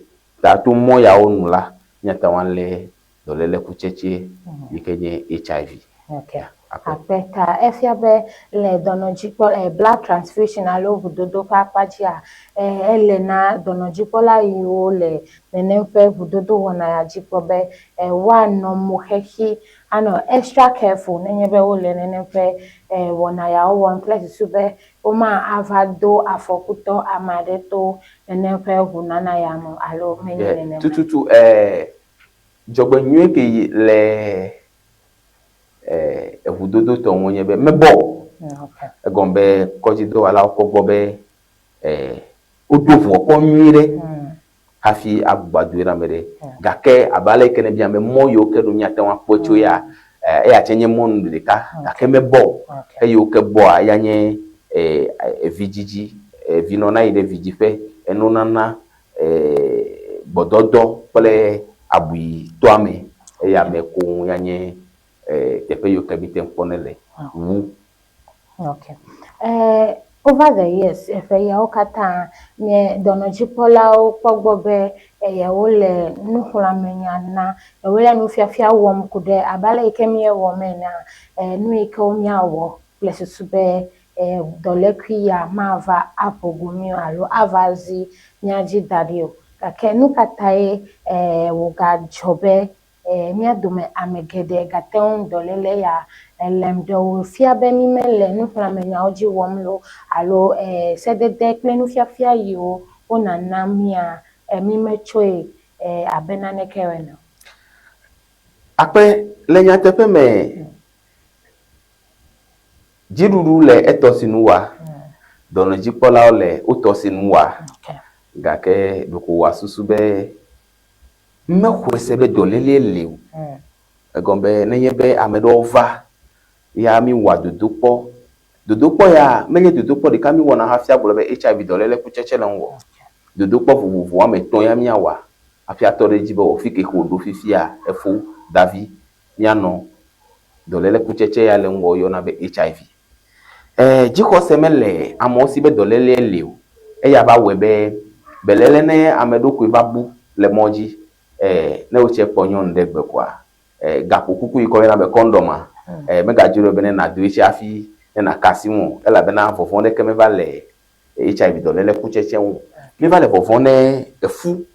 Ta to mɔ yawo nu la, míate ŋu alé dɔléle kutsetse yi ke nye HIV. Okay. Akpe ta efia be le dɔnɔdzikpɔ eh, blood transfusion alo ʋudodo ƒe akpa dzia, eh, ele na dɔnɔdzikpɔla yiwo le nenem ƒe ʋudodo wɔna ya dzi kpɔ be eh, woanɔ mo xexi anɔ extra careful nenye be wole nenem ƒe eh, wɔna yawo wɔm kple susu be woma ava do afɔkutɔ ame aɖe to nenem ƒe ʋunana ya me alo menye nenema. Tututu eh, dzɔgbenyuie ke yi le eh, eʋudodo tɔ ŋu nye be mebɔ o. Egɔme be kɔdzidɔwɔlawo kpɔ gbɔ be eh, wodo ʋua kpɔ nyuie ɖe hafi agbugbɔ adoe ɖe ame ɖe. Gake abe ale yi ke nèbia be mɔ yiwo ke nu míate ŋu akpɔe tso ya, eh, eya tsɛ nye mɔnu ɖeka gake mebɔ o. Eyiwo ke bɔa, eya nye eh, vidzidzi, vinɔ nayi ɖe vidziƒe, enonana, eh, gbɔdɔdɔ kple abuitɔame. Eya me koŋ ya nye eh, teƒe yiwo ke míte ŋu kpɔnɛ le wu. Okay. Over the years, eƒe yawo katã, mie dɔnɔdzikpɔlawo kpɔ gbɔ be yewole nuxlɔ̃amenya na, yewole nufiafia wɔm ku ɖe abe ale yi ke míewɔm enea, nu yi ke míawɔ kple susu be dɔlékui ya mava aƒo go mí o alo ava zi mía dzi da ɖi o. Gake nu ka tae wògadzɔ be mía dome ame geɖe gate ŋu dɔléle ya lém? Ɖe wòfia be mí mele nuxlɔ̃amenyawo dzi wɔm loo alo sedede kple nufiafia yiwo wonana mía, mí metsɔe abe naneke ene o? Akpe, le nyateƒe me, dziɖuɖu le etɔ si nu wa, dɔnɔdzikpɔlawo le wotɔ si nu wa, gake ɖeko wòasusu be mexɔe se be dɔlélee li o. Egɔme be nenye be ame ɖewo va ya míwɔa dodokpɔ. Dodokpɔ ya menye dodokpɔ ɖeka míwɔna hafi agblɔ be HIV dɔléle kutsetse le ŋuwò o. Dodokpɔ vovovo woame etɔ̃ ya míawɔa hafi atɔ ɖe edzi be wò fi ke wòɖo fifia efo davi míanɔ dɔléle kutsetse ya le ŋuwò woyɔna be HIV. Ẽ, dzixɔse mele amewo si be dɔlélee li o. Eya va wɔe be beléle ne ame ɖokui va bu le mɔ dzi. Ẽ, ne wotse kpɔ nyɔnu ɖe gbe koa, ẽ, gaƒokuku yi ke woyɔna be kɔndɔma, ẽ, megadzroe be ne nàdoe tse hafi ne nàka asi ŋu o elabena vɔvɔ̃ ɖeke meva le HIV dɔléle kutsetse ŋu o. Míeva le vɔvɔ̃ ne efu.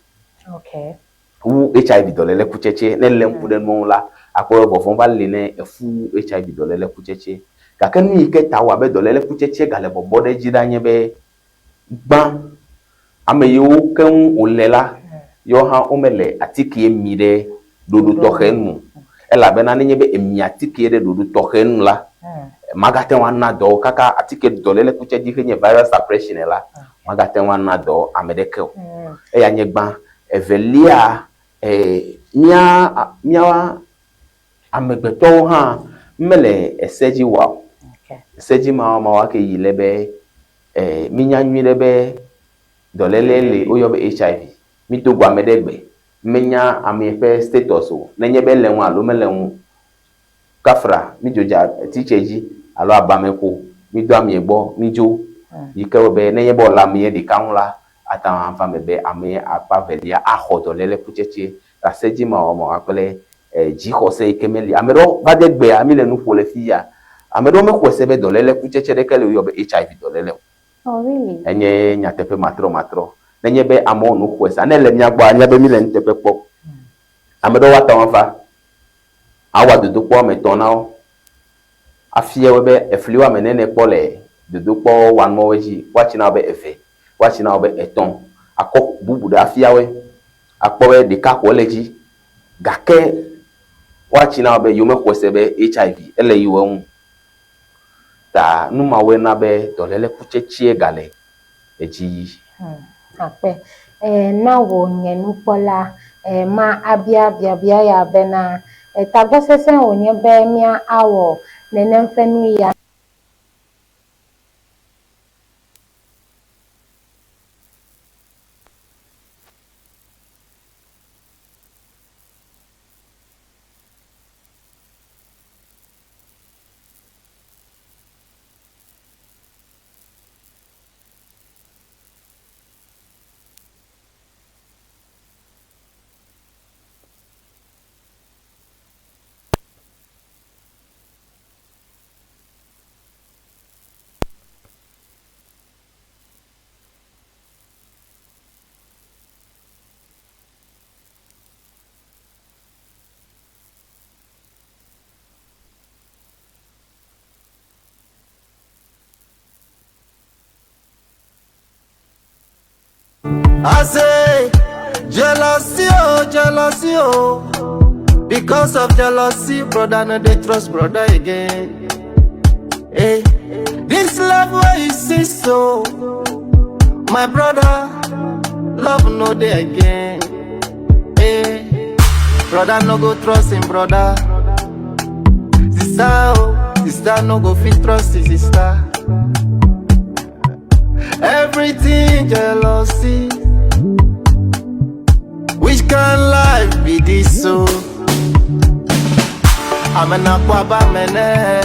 Wu HIV dɔléle kutsetse. Ne èlé ŋku ɖe nua ŋu la, àkpɔ be vɔvɔ̃ va li ne èfu wu HIV dɔléle kutsetse. Gake nu yi ke ta wɔ abe dɔléle kutsetse gale bɔbɔ ɖe edzi ɖa nye be, gbã, ame yiwo ke ŋu wòle la, yewo hã womele atikee mi ɖe ɖoɖo tɔxɛ nu o. Elabena nenye be èmi atikee ɖe ɖoɖo tɔxɛ nu la, magate ŋu ana dɔ kaka atike dɔléle kutsetse xe nye viral suppression la, magate ŋu ana dɔ ame ɖeke o. Eya nye gbã. Evelia, mía mía amegbetɔwo hã mele ese dzi wɔa o. Ese dzi mawɔmawɔa ke yi le be mínya nyuiɖe be dɔléle li woyɔ be HIV. Mído go ame ɖe gbe, menya amee ƒe status o, nenye be ele ŋu alo mele ŋu o. Kafra, mídzo dze titse dzi alo abame ko, mído amee gbɔ, mídzo. Yi ke wɔe be nenye be wòle amee ɖeka ŋu la, ate ŋu ava eme be amee akpa evelia axɔ dɔléle kutsetse le asedzimawɔmawɔa kple dzixɔse yi ke meli. Ame ɖewo va de egbea míle nu ƒo le fiya, ame ɖewo mexɔe se be dɔléle kutsetse ɖeke li woyɔ be HIV dɔléle o. Oh, really? Enye nyateƒe matrɔmatrɔ. Nenye be amewo nu xɔe sea, ne ele mía gbɔa, anya be míle nuteƒe kpɔm. Ame ɖewo ate ŋu ava awɔ dodokpɔ ame etɔ̃ na wo. Afia wo be efli woame nene kpɔ le dodokpɔ wɔnuawo dzi. Woatsi na wo be eve, woatsi na wo be etɔ̃. Akɔ bubu ɖe afia woe. Akpɔ be ɖeka ko ele edzi gake woatsi na wò be yewomexɔe se be HIV ele yewo ŋu. Ta nu mawoe na be dɔléle kutsetsee gale edzi yi. Akpe. E, na wò nye nukpɔla, e, ma abia biabia ya bena, e, tagbɔsesẽ wònye be mía awɔ nenem ƒe nu ya? I say, jealousy, oh, jealousy, oh. Because of jealousy, brother, no dey trust brother again. Hey, this love where you see so, my brother, love no dey again. Hey, brother no go trust him brother. Sister, oh, sister no go fit trust his sister. Everything jealousy. Which kind life be this so? Amena kwa ba mene.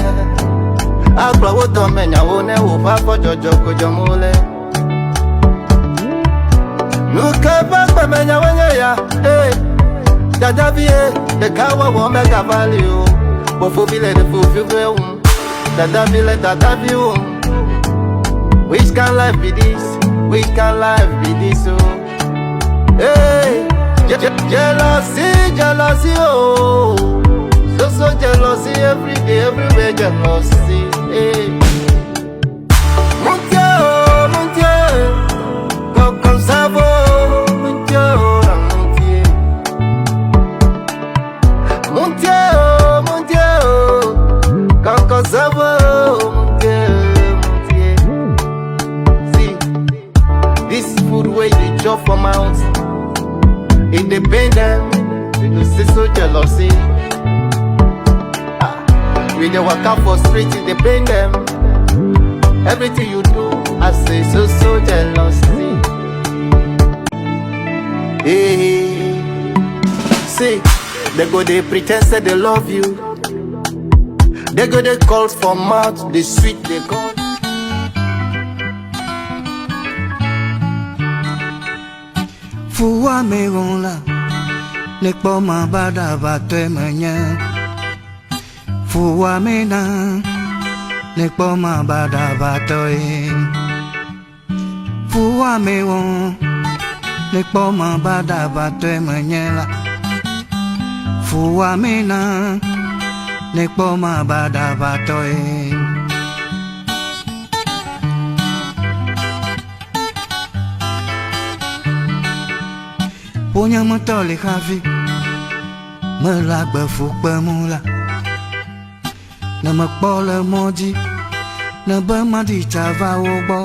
Agba wo to menya wo ne wo fa fo jojo ko jomole. Nuka ba gba menya wo nye ya. Hey. Dada bi e, de ka wo wo mega value. Bo fo bi le de fo fi gbe un. Dada bi le dada bi un. Which kind life be this? Which kind life be this? Oh, hey, jealousy, jealousy, oh, so so jealousy every day, everywhere jealousy. Hey, mon Dieu, oh, mon Dieu, comme ça va, mon Dieu, oh, mon Dieu, mon Dieu, oh, mon Dieu, oh, comme ça va, mon Dieu, mon Dieu. See, this food where you chop for mouth, it dey pain them. They go say so jealousy. Ah, we dey waka for street, it dey pain them. Everything you do, I say so so jealousy. Hey, see, they go dey pretend say they love you. They go dey call for mouth, they sweet they call. Fuwame la, ne kpɔ ma baɖabatɔe menye. Fuwame na, ne kpɔ ma baɖabatɔe. Fuwame wɔ, ne kpɔ ma baɖabatɔe menye la. Fuwame na, ne kpɔ ma baɖabatɔe. Ƒonyemetɔ li hafi mele agbe fu kpem la. Ne mekpɔ le mɔ dzi, ne be maɖi tsa va wo gbɔ.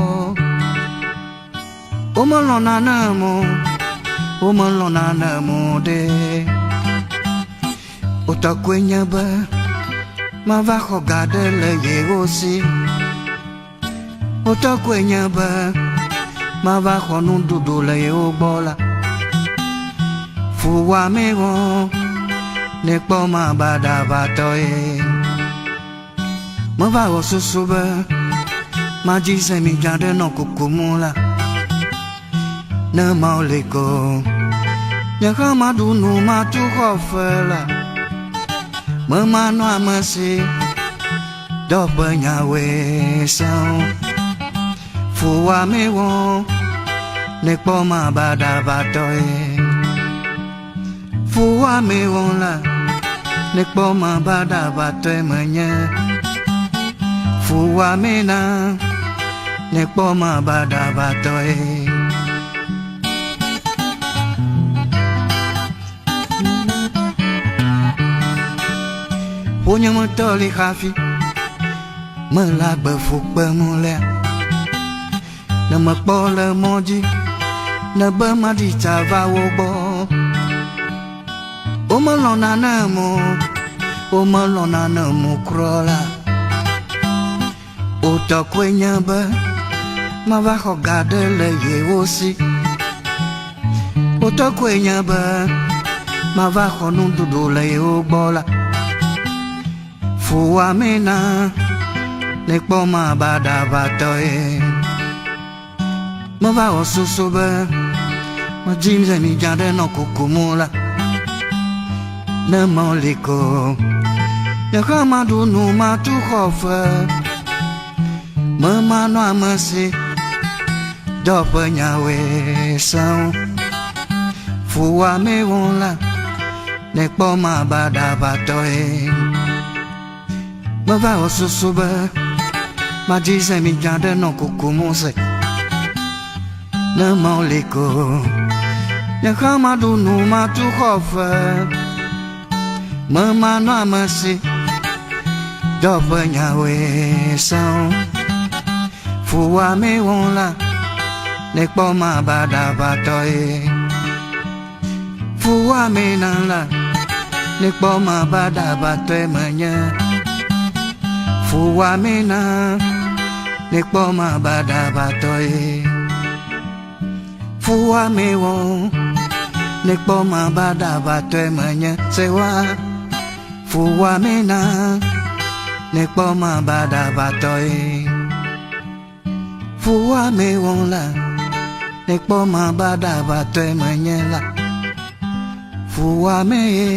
Womelɔ̃na nam o, womelɔ̃na nam o ɖe. Wotɔ koe nye be mava xɔ ga ɖe le yewo si. Wotɔ koe nye be mava xɔ nuɖuɖu le yewo gbɔ la. Fuwame wɔ, ne kpɔ ma baɖabatɔe. Meva wɔ susu be madzi zemidza ɖe nɔ kukum la. Ne mawo li ko, nye hã maɖu nu matu xɔ fe la. Memanɔ ame si dɔ ƒe nyawoe sẽo. Fuwame wɔ, ne kpɔ ma baɖabatɔe. Fuwame wɔ la, ne kpɔ ma baɖabatɔe menye. Fuwame na, ne kpɔ ma baɖabatɔe. Wonye metɔ li hafi mele agbe fu kpem lea. Ne mekpɔ le mɔ dzi ne be maɖi tsa va wo gbɔ. Womelɔ̃na nem o, womelɔ̃na nem o kura la. Wotɔ koe nye be mava xɔ ga ɖe le yewo si. Wotɔ koe nye be mava xɔ nuɖuɖu le yewo gbɔ la. Fuwɔame na nekpɔ mabaɖabatɔe. Meva wɔ susu be medzi zemidza ɖe nɔ kukum la. Ne meli ko nye hã maɖu nu matu xɔ fe. Memanɔ ame si dɔ ƒe nyawoe sẽŋu. Fuwɔame wɔm la nekpɔ mabaɖabatɔe. Meva wɔ susu be madzi zemidza ɖe nɔ kukum se. Ne meli ko nye hã maɖu nu matu xɔ fe. Memanɔ ame si dɔ ƒe nyawoe sẽŋu. Fuwɔame wɔm la nekpɔ mabaɖabatɔe. Fuwɔame na la nekpɔ mabaɖabatɔe menye. Fuwɔame na nekpɔ mabaɖabatɔe. Fuwɔame wɔm nekpɔ mabaɖabatɔe menye. Sewa fuwɔame na nekpɔ mabaɖabatɔe. Fuwɔame wɔm la nekpɔ mabaɖabatɔe menye la. Fuwɔame ye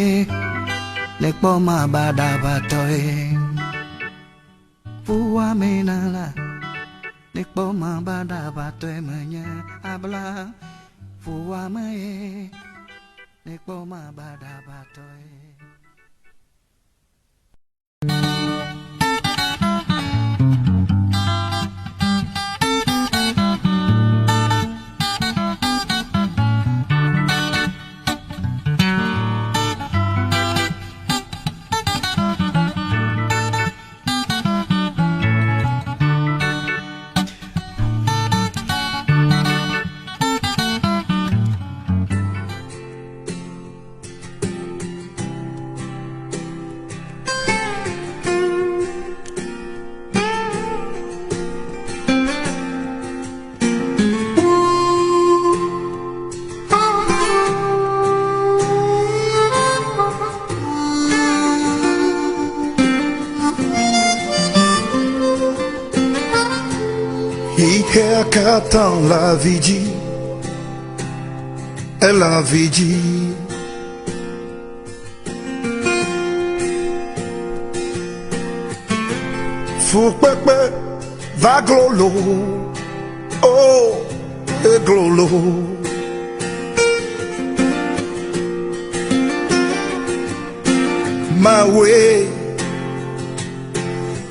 nekpɔ mabaɖabatɔe. Fuwɔame na la nekpɔ mabaɖabatɔe menye abla. Fuwɔame ye nekpɔ mabaɖabatɔe. Ihe katã la vi dzi, ela vi dzi. Fukpekpe va glolo, oh, eglolo. Mawe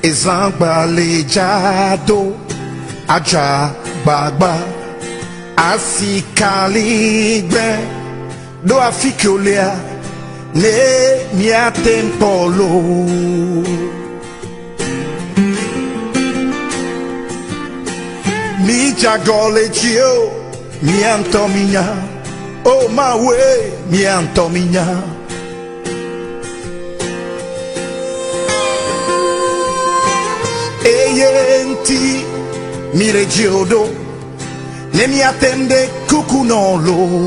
ezãgbalẽ dzado adza gbagba asikaligbe ɖo afi ke wolia ne miate ŋu kpɔ loo. Midze agɔ le dzi o, mia ŋutɔ minya. O Mawue, mia ŋutɔ minya. Eye ŋuti mile dzi o ɖo, ne miate ŋu ɖe kuku nɔ loo.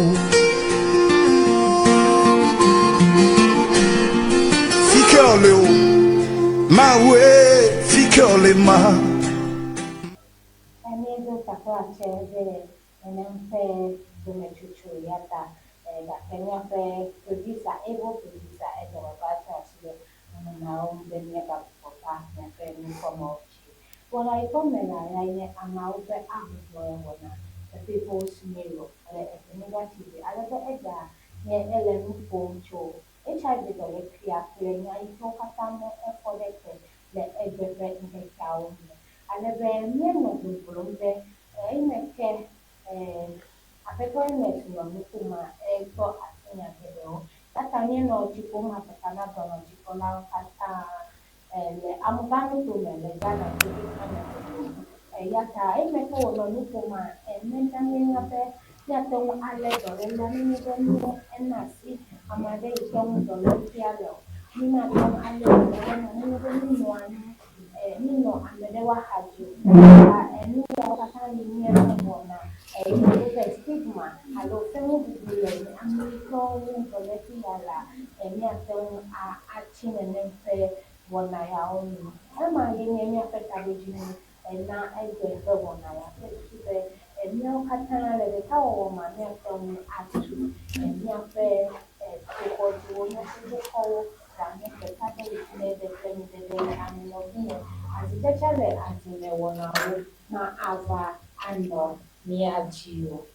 Fi ke wòle o, Mawue, fi ke wòle ma. Míedo taflatse ɖe nenem ƒe dometsotso ya ta gake míaƒe producer, able producer egɔme va trɔ asi ɖe nɔnɔmeawo ŋu be míagagbugbɔ va míaƒe nukpɔmɔwo dzi. Wɔna yi kpɔ me la yae nye ameawo ƒe ahuhɔ̃e wɔna, The People's Mirror, le Ebenezer TV. Ale be egbea nye ele nu ƒom tso HIV dɔlékuia kple nya yi kewo katã me efɔ ɖe te le egbe ƒe ŋkekeawo me. Ale be míenɔ gbɔgblɔm be eyime ke Aƒetɔ Ernest nɔ nu ƒom ma, etɔ asi nya geɖewo. Eya ta míenɔ dzi ƒom agbeta na dɔnɔdzikpɔlawo katã. le Amuganutome le Ghana ƒe xexeame godoo. Eya ta eme ke wònɔ nu ƒoma, mena míenya be míate ŋu alé dɔlélea nenye be mí ena asi ame aɖe yi ke ŋu dɔlékuia le o. Mímate ŋu alé dɔlélea nenye be mínɔa nu, mínɔ ame ɖe woaxa dzi o. Ta enu yawo katã li míaƒe wɔna yi wobe stigma alo feŋuɖuɖu le ame yi ke ŋu dɔlékuia lea, míate ŋu atsi nenem ƒe wɔna yawo nu. Ema ye nye míaƒe taɖodzinu na egbe ƒe wɔna ya kple susu be míawo katã le ɖekawɔwɔ mea, míate ŋu atu míaƒe toxɔduwo, míaƒe tokɔwo wòanye teƒe aɖe yi ke ɖeklemiɖeɖe le ame nɔvi me, azidzedze le azi me wɔnawo ma ava anɔ mía dzi o.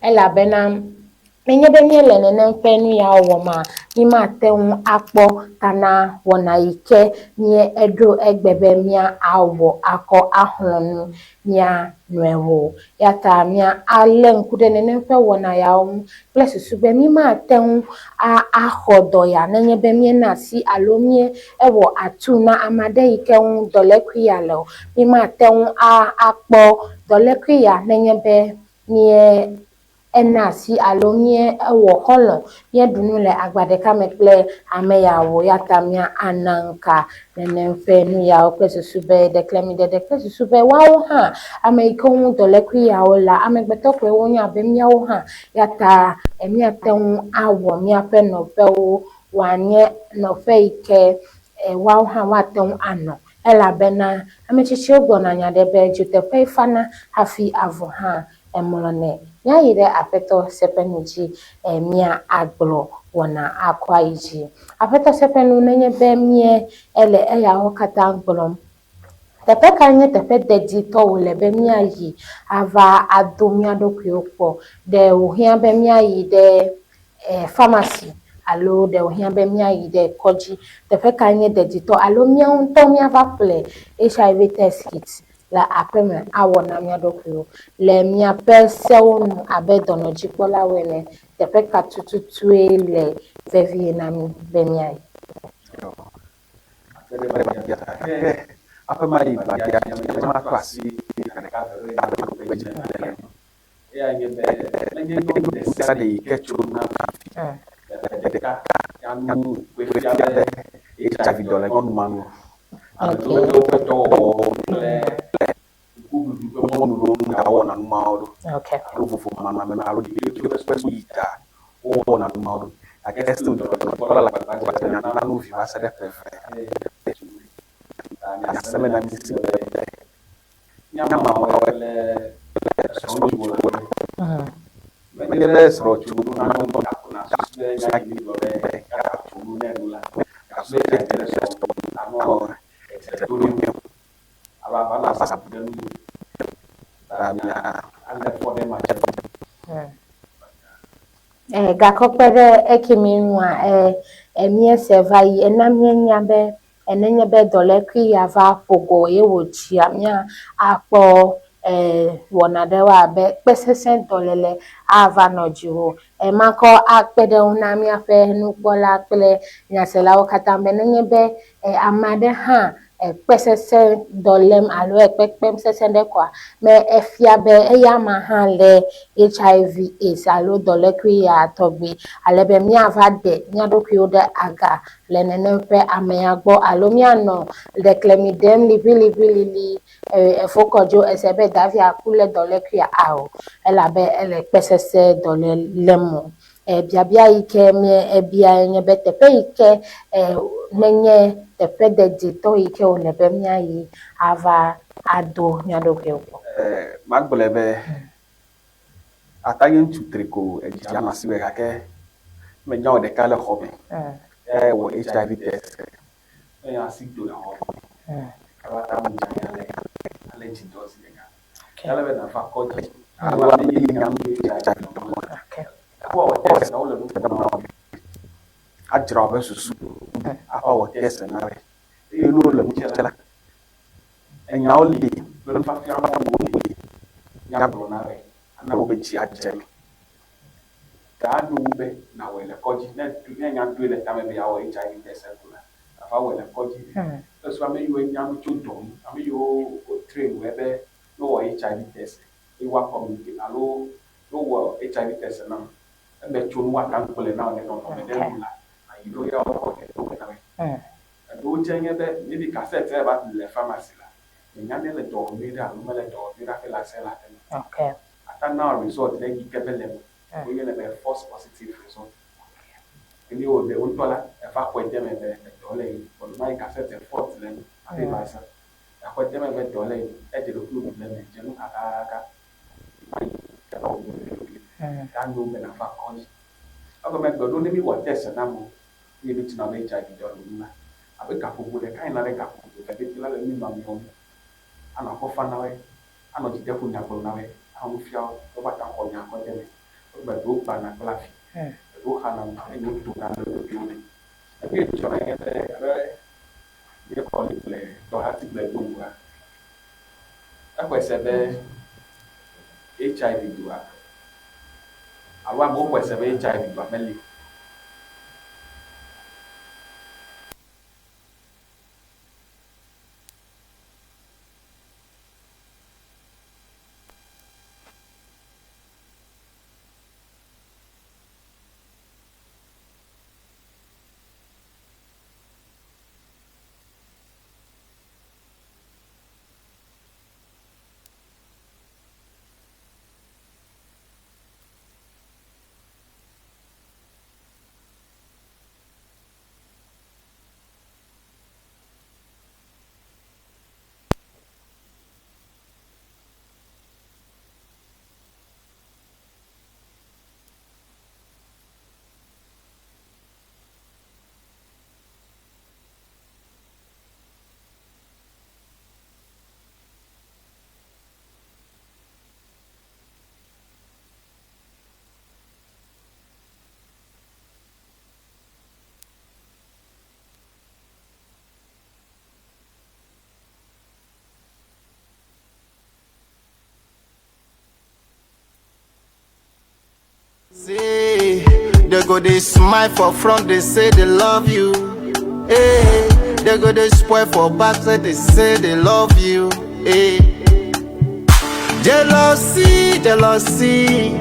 Elabena nenye be míele nenem ƒe nu yawo wɔma, mímate ŋu akpɔ ta na wɔna yi ke míeɖo egbe be míawɔ akɔ axlɔ̃ nu mía nɔewo o. Eya ta míalé ŋku ɖe nenem ƒe wɔna yawo ŋu kple susu be mímate ŋu axɔ dɔ ya nenye be míena asi alo míewɔ atu na ame aɖe yi ke ŋu dɔlékui ya le o. Mímate ŋu akpɔ dɔlékui ya nenye be mie ena asi alo mie ewɔ xɔlɔ̃, míeɖu nu le agba ɖeka me kple ame yawo. Eya ta mía ana ŋka nenem ƒe nu yawo kple susu be ɖeklemiɖeɖe kple susu be woawo hã ame yi ke ŋu dɔlékui yawo lea, amegbetɔ koe wonye abe míawo hã. Eya ta míate ŋu awɔ míaƒe nɔƒewo wòanye nɔƒe yi ke woawo hã woate ŋu anɔ elabena ame tsitsiwo gblɔna nya ɖe be dzoteƒee fana hafi avɔ hã emlɔnɛ. Míayi ɖe Aƒetɔ Seƒenu dzi míagblɔ wɔna akɔ ayi dzi. Aƒetɔ Seƒenu, nenye be mí ele eyawo katã gblɔm, teƒe kae nye teƒe deditɔ wòle be míayi ava ado mía ɖokuiwo kpɔ? Ɖe wòhiã be míayi ɖe pharmacy alo ɖe wòhiã be míayi ɖe kɔdzi? Teƒe kae nye deditɔ alo míawo ŋutɔ míava ƒle HIV test kit le aƒeme awɔ na mía ɖokuiwo? Le miaƒe sewo nu abe dɔnɔdzikpɔlawo ene, teƒe ka tututue le vevie na mí be míayi? Eyae nye be menye nyɔnu ɖe sia ɖe yi ke tso na vi le ƒe ɖeka ya nu koe fia be HIV dɔ le nyɔnu ma ŋu o. Alo menye woƒe dɔwɔwɔwo kple ŋkuɖuɖu ƒe mɔnu ɖewo nu ta wowɔna nu mawo ɖo. Alo vovomanɔame alo ɖevi ƒe susu yi ta wowɔna nu mawo ɖo. Gake still dɔnɔdzikpɔla le agbagba dzem be yeana nu vi va se ɖe ƒe eve. Ta miase le na mi si be Mía mamawo kple srɔ̃ŋutsuwo la, menye be srɔ̃tsu nana ŋutɔ nasusu be míayi gblɔ be yeatso nu ne nu la, gasu be eya dze le srɔ̃ anɔ edzre to ɖo nɛ o alo ava nɔ asi ɖe nu o. Ta mía alé fɔ ɖe ema dzi. Gakɔ kpe ɖe ekemi ŋua, míese va yi ena míenya be Nenye be dɔlékui ya va ƒo go ye wòtsia, míakpɔ wɔna ɖewo abe kpesesẽ dɔléle ava nɔ dziwò. Ema kɔ akpe ɖe eŋu na míaƒe nukpɔla kple nyaselawo katã be nenye be ame aɖe hã kpesesẽ dɔ lém alo ekpekpem sesẽ ɖe koa, me efia be eyama hã lé HIV AIDS alo dɔlékui ya tɔgbi ale be míava ɖe mía ɖokuiwo ɖe aga le nenem ƒe amea gbɔ alo míanɔ ɖeklemi ɖem liʋiliʋilili efo kɔdzo ese be Davia ku le dɔlékuia ao, elabe ele kpesese dɔ lém o. Biabia yi ke míebiae nye be teƒe yi ke nenye teƒe deditɔ yi ke wòle be míayi ava ado mía ɖokuiwo kpɔ. Magblɔe be Ata nye ŋutsu tri ko edzi anɔ asiwòe gake menya wò ɖeka le xɔ me ye wɔ HIV test eye asi do le xɔ me. Ava ta mu dze ale ale dzi dɔ zi ɖeka. Ale be nafa kɔdzi alo ame yi nya nu HIV dɔ mɔ. Eƒe wɔ test na wo le nu ƒom na wo. Adzra woƒe susu aƒe wɔ test na wo. Eye nu le ŋuti la Enyawo li kple nufiafia mɔnuwo li míagblɔ na be ana woƒe dzi adze eme. Ta anyo wu be nàwɔe le kɔdzi. Ne ne nya doe le tame be yeawɔ HIV test ko la, Ava wɔe le kɔdzi. Esu ame yiwo nya nu tso dɔ ŋu, ame yiwo wo train wɔe be ne wowɔ HIV test eye woa communicate alo ne wowɔ HIV test na wo, eme tsonu woate ŋu gblɔe na wò le nɔnɔme ɖe nu la, ayi ɖo ya woakɔ ɖe to me na wòe. Eɖewo tsɛ nye be maybe cassette ya va le pharmacy la, menya ne ele dɔ wɔm nyuie ɖe alo mele dɔ wɔm nyuie ɖe hafi le ase le ate me. Ate na wò result ɖe yi ke mele eme o. Woyɔnɛ be false positive result. Eye wò ɖe wò ŋutɔ la, èva xɔe de eme be edɔ le ye, vɔ ɖe mayi cassette fault le eme hafi va zã. Exɔe de eme be dɔ le ye, edze ɖokuiwò ɖu le eme, dze nu kakaka. Mayi eva wò ɖe ɖokui. Ta nyo be nàva kɔdzi. Egɔme gbe ɖo ne míwɔ test na amewo eye mítsina be HIV dɔ le wo ŋu la, abe gaƒoƒo ɖeka yina ɖe gaƒoƒo eve pɛpɛ la le mí nɔ amewo ŋu anɔ akɔ fa na woe, anɔ dzideƒo nya gblɔm na woe, anɔ nu fia wo be woate ŋu axɔ nya kɔ de eme. Egbe ɖewo gbãna kple avi, eɖewo xana nu eye wotona le wo ɖokuiwo me. Eye dzɔna nye be abe nye kɔli kple tɔhati gblɔe do ŋgɔa, exɔe se be HIV doa alo amewo xɔe se be HIV doa meli o. See, they go they smile for front, they say they love you. Hey, they go they spoil for back, say they say they love you. Hey, jealousy, jealousy,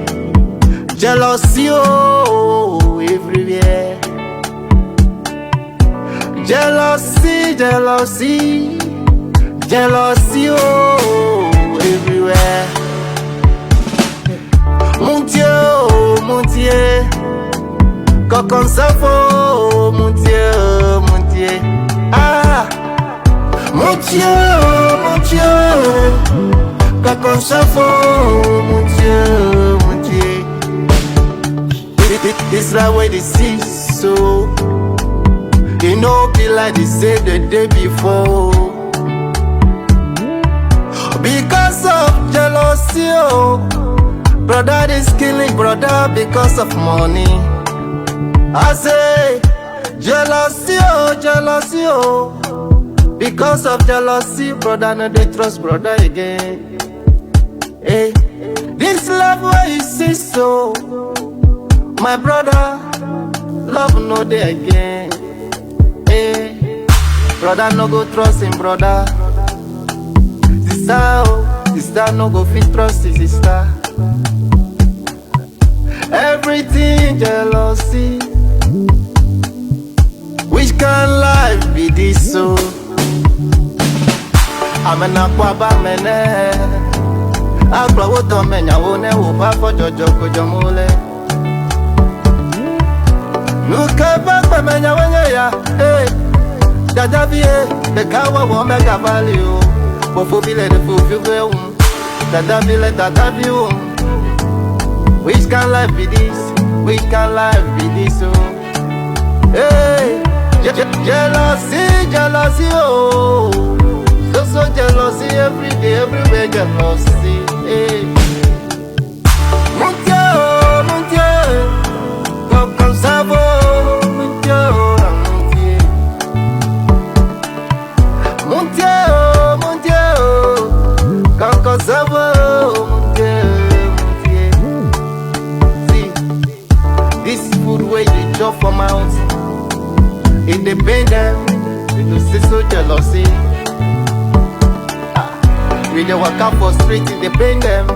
jealousy, oh, everywhere. Jealousy, jealousy, jealousy, oh, everywhere. Mon Dieu, oh, mon Dieu, quand ça faut, mon Dieu, oh, mon Dieu. Ah, mon Dieu, oh, mon Dieu, quand ça faut, mon Dieu, oh, mon Dieu. This life where they see so, it no be like they say the day before. Because of jealousy, oh. Brother is killing brother because of money. I say, jealousy, oh, jealousy, oh. Because of jealousy, brother no dey trust brother again. Hey, this love where you see so, my brother, love no dey again. Hey, brother no go trust him brother. Sister, oh, sister no go fit trust his sister. Everything jealousy. Which kind life be this so? Amena kwa ba mene. Agba wo to menya wo ne wo ba fo jojo ko jomule. Nuka ba gba menya wo nye ya. Hey. Dada bi e, de ka wa wo mega valley o. Bofo bi le de fo fi gbe un. Dada bi le dada bi o. Which kind life be this? Which kind life be this? Oh, hey, jealousy, jealousy, oh, so so jealousy every day, everywhere jealousy. Hey, mon Dieu, oh, mon Dieu, comme ça va, mon Dieu, oh, mon Dieu, mon Dieu, oh, mon Dieu, oh, comme ça va, mon Dieu, mon Dieu. See, this food where you chop for mouth, it dey pain them. You see so jealousy. Ah, we dey waka for street, e dey pain them.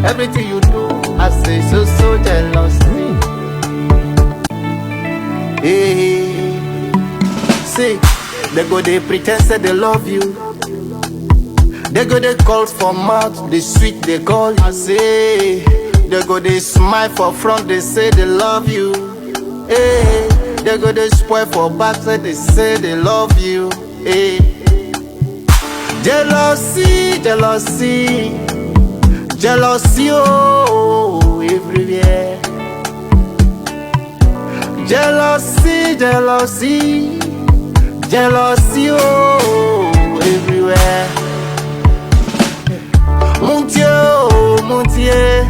Everything you do, I say so so jealousy. Hey, see, they go dey pretend say they love you. They go dey call for mouth, they sweet they call you. I say, they go dey smile for front, they say they love you. Hey, they go dey spoil for back, say they say they love you. Hey, jealousy, jealousy, jealousy, oh, everywhere. Jealousy, jealousy, jealousy, oh, everywhere. Mon Dieu, oh, mon Dieu,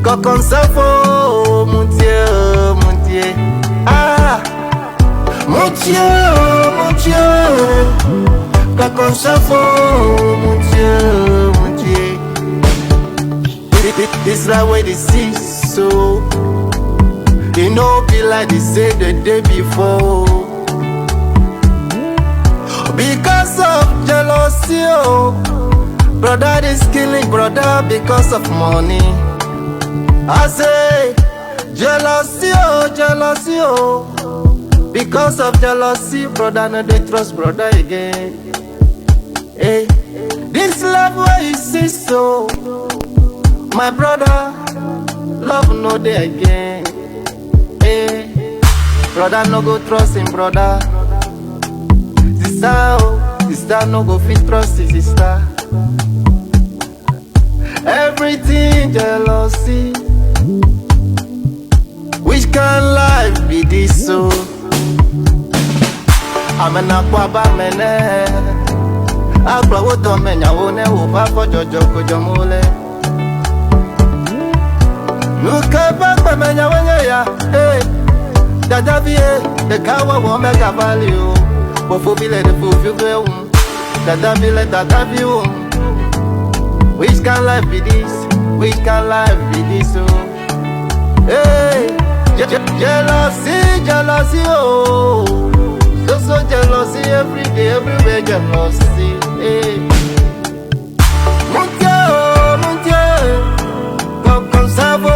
quand ça faut, mon Dieu, oh, mon Dieu. Ah, mon Dieu, oh, mon Dieu, quand ça faut, mon Dieu, oh, mon Dieu. This life where they see so. They no be like they say the day before. Because of jealousy, oh. Brother is killing brother because of money. I say, jealousy, oh, jealousy, oh. Because of jealousy, brother no dey trust brother again. Hey, this love where you see so, my brother, love no dey again. Hey, brother no go trust him brother. Sister, oh, sister no go fit trust his sister. Everything jealousy. Which kind life be this so? Amena kwa ba mene. Agba wo to menya wo ne wo ba fo jojo ko mole. Nuka ba gba menya wo nye ya. Hey. Dada vie, de kawa wo mega value. Bofo bile de fufu gbe um. Dada bile dada bi um. Which kind life be this? Which kind life be this? Oh, hey, jealousy, jealousy, oh, so so jealousy every day, everywhere jealousy. Hey, mon Dieu, oh, mon Dieu, comme ça va,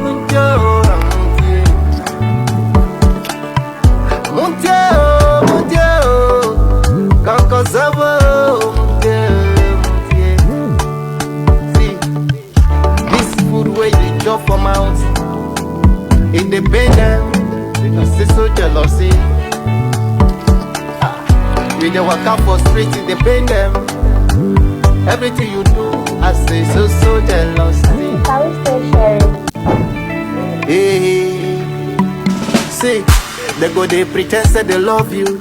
mon Dieu, oh, mon Dieu, mon Dieu, oh, mon Dieu, oh, comme ça va, mon Dieu, mon Dieu. See, this food where you chop for mouth, it dey pain them, they see so jealousy. Ah, you dey waka for street, it dey pain them. Everything you do, I say so so jealousy. Can we still sharing? Hey, see, they go dey pretend say they love you.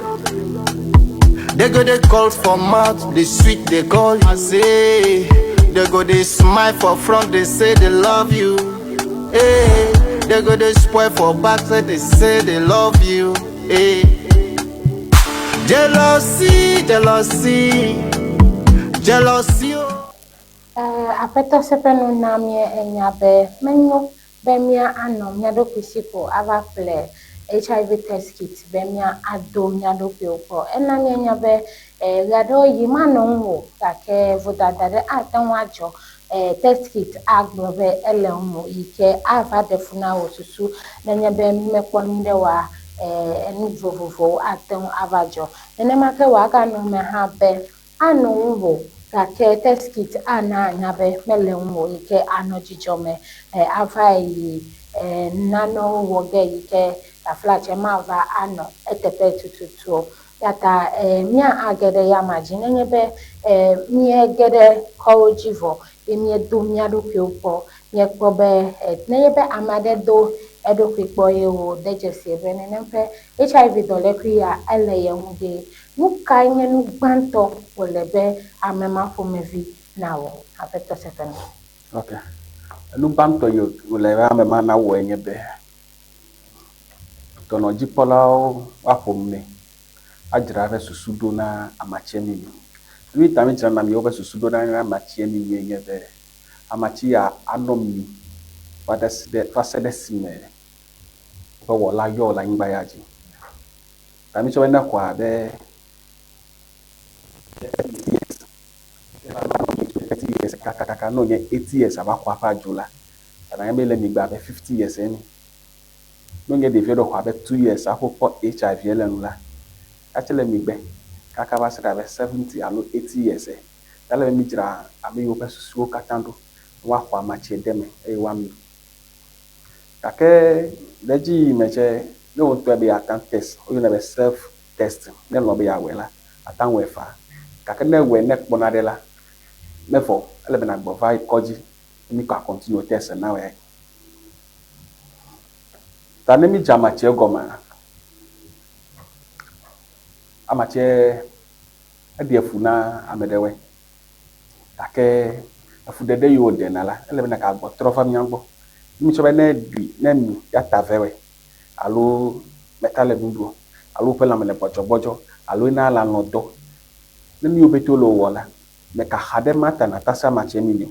They go dey call for mouth, they sweet they call you. I say, they go dey smile for front, they say they love you. Hey, they go dey spoil for back, say they say they love you. Hey, jealousy, jealousy, jealousy. Oh. Aƒetɔ seƒe nu na mí enya be menyo be mía anɔ mía ɖokui si ko ava ƒle HIV test kit be mía ado mía ɖokuiwo kpɔ. Ena míenya be ɣeaɖewoɣi manɔ ŋu o gake vodada ɖe ate ŋu adzɔ. Test kit agblɔ be ele ŋu yi ke ava ɖe fu na wò susu nenye be mekpɔ nyuie ɖe oa enu vovovowo ate ŋu ava dzɔ. Nenema ke wòaganɔ eme hã be anɔ ŋu o gake test kit ana anya be mele ŋu o yi ke anɔ dzidzɔ me ava yi nanewo wɔ ge yi ke taflatse mava anɔ eteƒe tututu o. Ya ta mía age ɖe yama dzi nenye be míege ɖe kɔwo dzi vɔ ye míedo mía ɖokuiwo kpɔ míekpɔ be nenye be ame aɖe do eɖokui kpɔ ye wòde dzesi be nenem ƒe HIV dɔlékui ya ele ye ŋu ɖe nu kae nye nu gbãtɔ wòle be ame ma ƒomevi nawɔ aƒetɔ seƒe nu. Ok. Nu gbãtɔ yi wòle be ame ma nawɔe nye be dɔnɔdzikpɔlawo woaƒo nu nɛ adzra eƒe susu ɖo na amatsia mimi. Nu yi ta mídzrana amewo ƒe susu ɖo na amatsia mimi nye be amatsi ya anɔ mi va se ɖe esime woƒe wɔla yɔ le anyigba ya dzi. Ta mítsɔ be ne exɔ abe 30 years, 30 years kakakaka ne wònye 80 years ava xɔ aƒe adzo la, ta nanya be ele migbe abe 50 years ene. Ne wònye ɖevi aɖe xɔ abe 2 years hafi wokpɔ HIV le enu la, atse le migbe kaka va se ɖe abe 70 alo 80 years. Ta ele be mídzra ame yiwo ƒe susuwo katã ɖo ne woaxɔ amatsi de eme eye woami. Gake le edzi yi me tsɛ, ne wò ŋutɔe be yeate ŋu test, woyɔnɛ be self testing, ne èlɔ̃ be yeawɔe la, àte ŋu awɔe faa. Gake ne èwɔe ne èkpɔ nane la, mevɔ o, ele be nàgbɔ va yi kɔdzi ne míkɔ a-continue test na wò ya. Ta ne mídze amatsia gɔmea, amatsia eɖea fu na ame ɖewoe. Gake efuɖeɖe yi woɖena la, ele be nàgagbɔ trɔ va mía gbɔ. Ne mítsɔ be ne eɖui, ne emi ya ta vewɔe alo meta le nu ɖu o alo woƒe lãme le gbɔdzɔgbɔdzɔ alo ena lãlɔ̃ dɔ. Ne nu yiwo pɛtɛ wole wowɔ la, meka xa ɖe mata natasi amatsi emi nɛ o.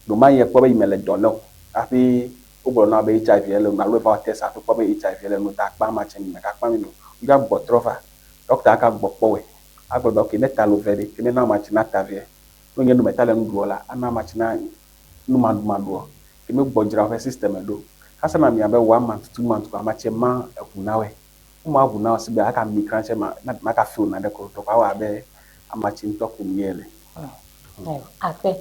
Ɖomayi ekpɔ be yi mele dɔ lé o hafi wogblɔ na wò be HIV le enu alo eva wɔ test hafi kpɔ be HIV le enu ta akpa amatsi emi meka kpa emi nɛ o. Woya gbɔ trɔ va, ɖɔkta aka gbɔ kpɔ wɔe. Agblɔ be, Ok, ne ta lo ve ɖe, ke ne na amatsi na ta vea? Ne wònye nu meta le nu ɖuɔ la, ana amatsi na numaɖumaɖuɔ. Ke mi gbɔ dzra woƒe system ɖo. Xasa na mia be one month, 2 months ko amatsia ma eŋu na wɔe. Woma eŋu na wɔ sigbe aka mi kra tse ma, ma ka feel naɖe ko ɖeko awɔ abe amatsi ŋutɔ kum ye le. Akpe.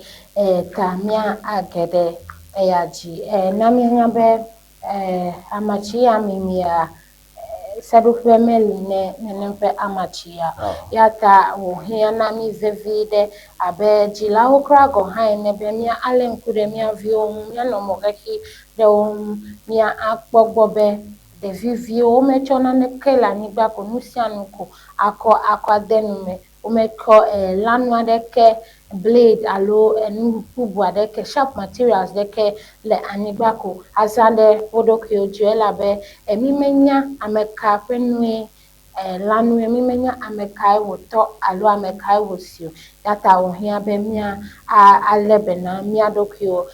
Ta mía age ɖe eya dzi. Na míanya be amatsi ya mimia seɖoƒe meli ne nenem ƒe amatsi ya o. Ya ta wòhiã na mí vevie ɖe abe dzilawo kura gɔ̃ hã ene be mía alé ŋku ɖe mía viwo ŋu, míanɔ mɔ xexi ɖe wo ŋu, mía akpɔ gbɔ be ɖeviviwo wometsɔ naneke le anyigba ko nu sia nu ko akɔ akɔ ade nu me. Womekɔ lãnu aɖeke, blade alo enu bubu aɖeke, sharp materials ɖeke le anyigba ko azã ɖe wo ɖokuiwo dzi o elabe mí menya ame ka ƒe nue lãnue, mí menya ame kae wòtɔ alo ame kae wòsi o. Ya ta wòhiã be mía alé be na mía ɖokuiwo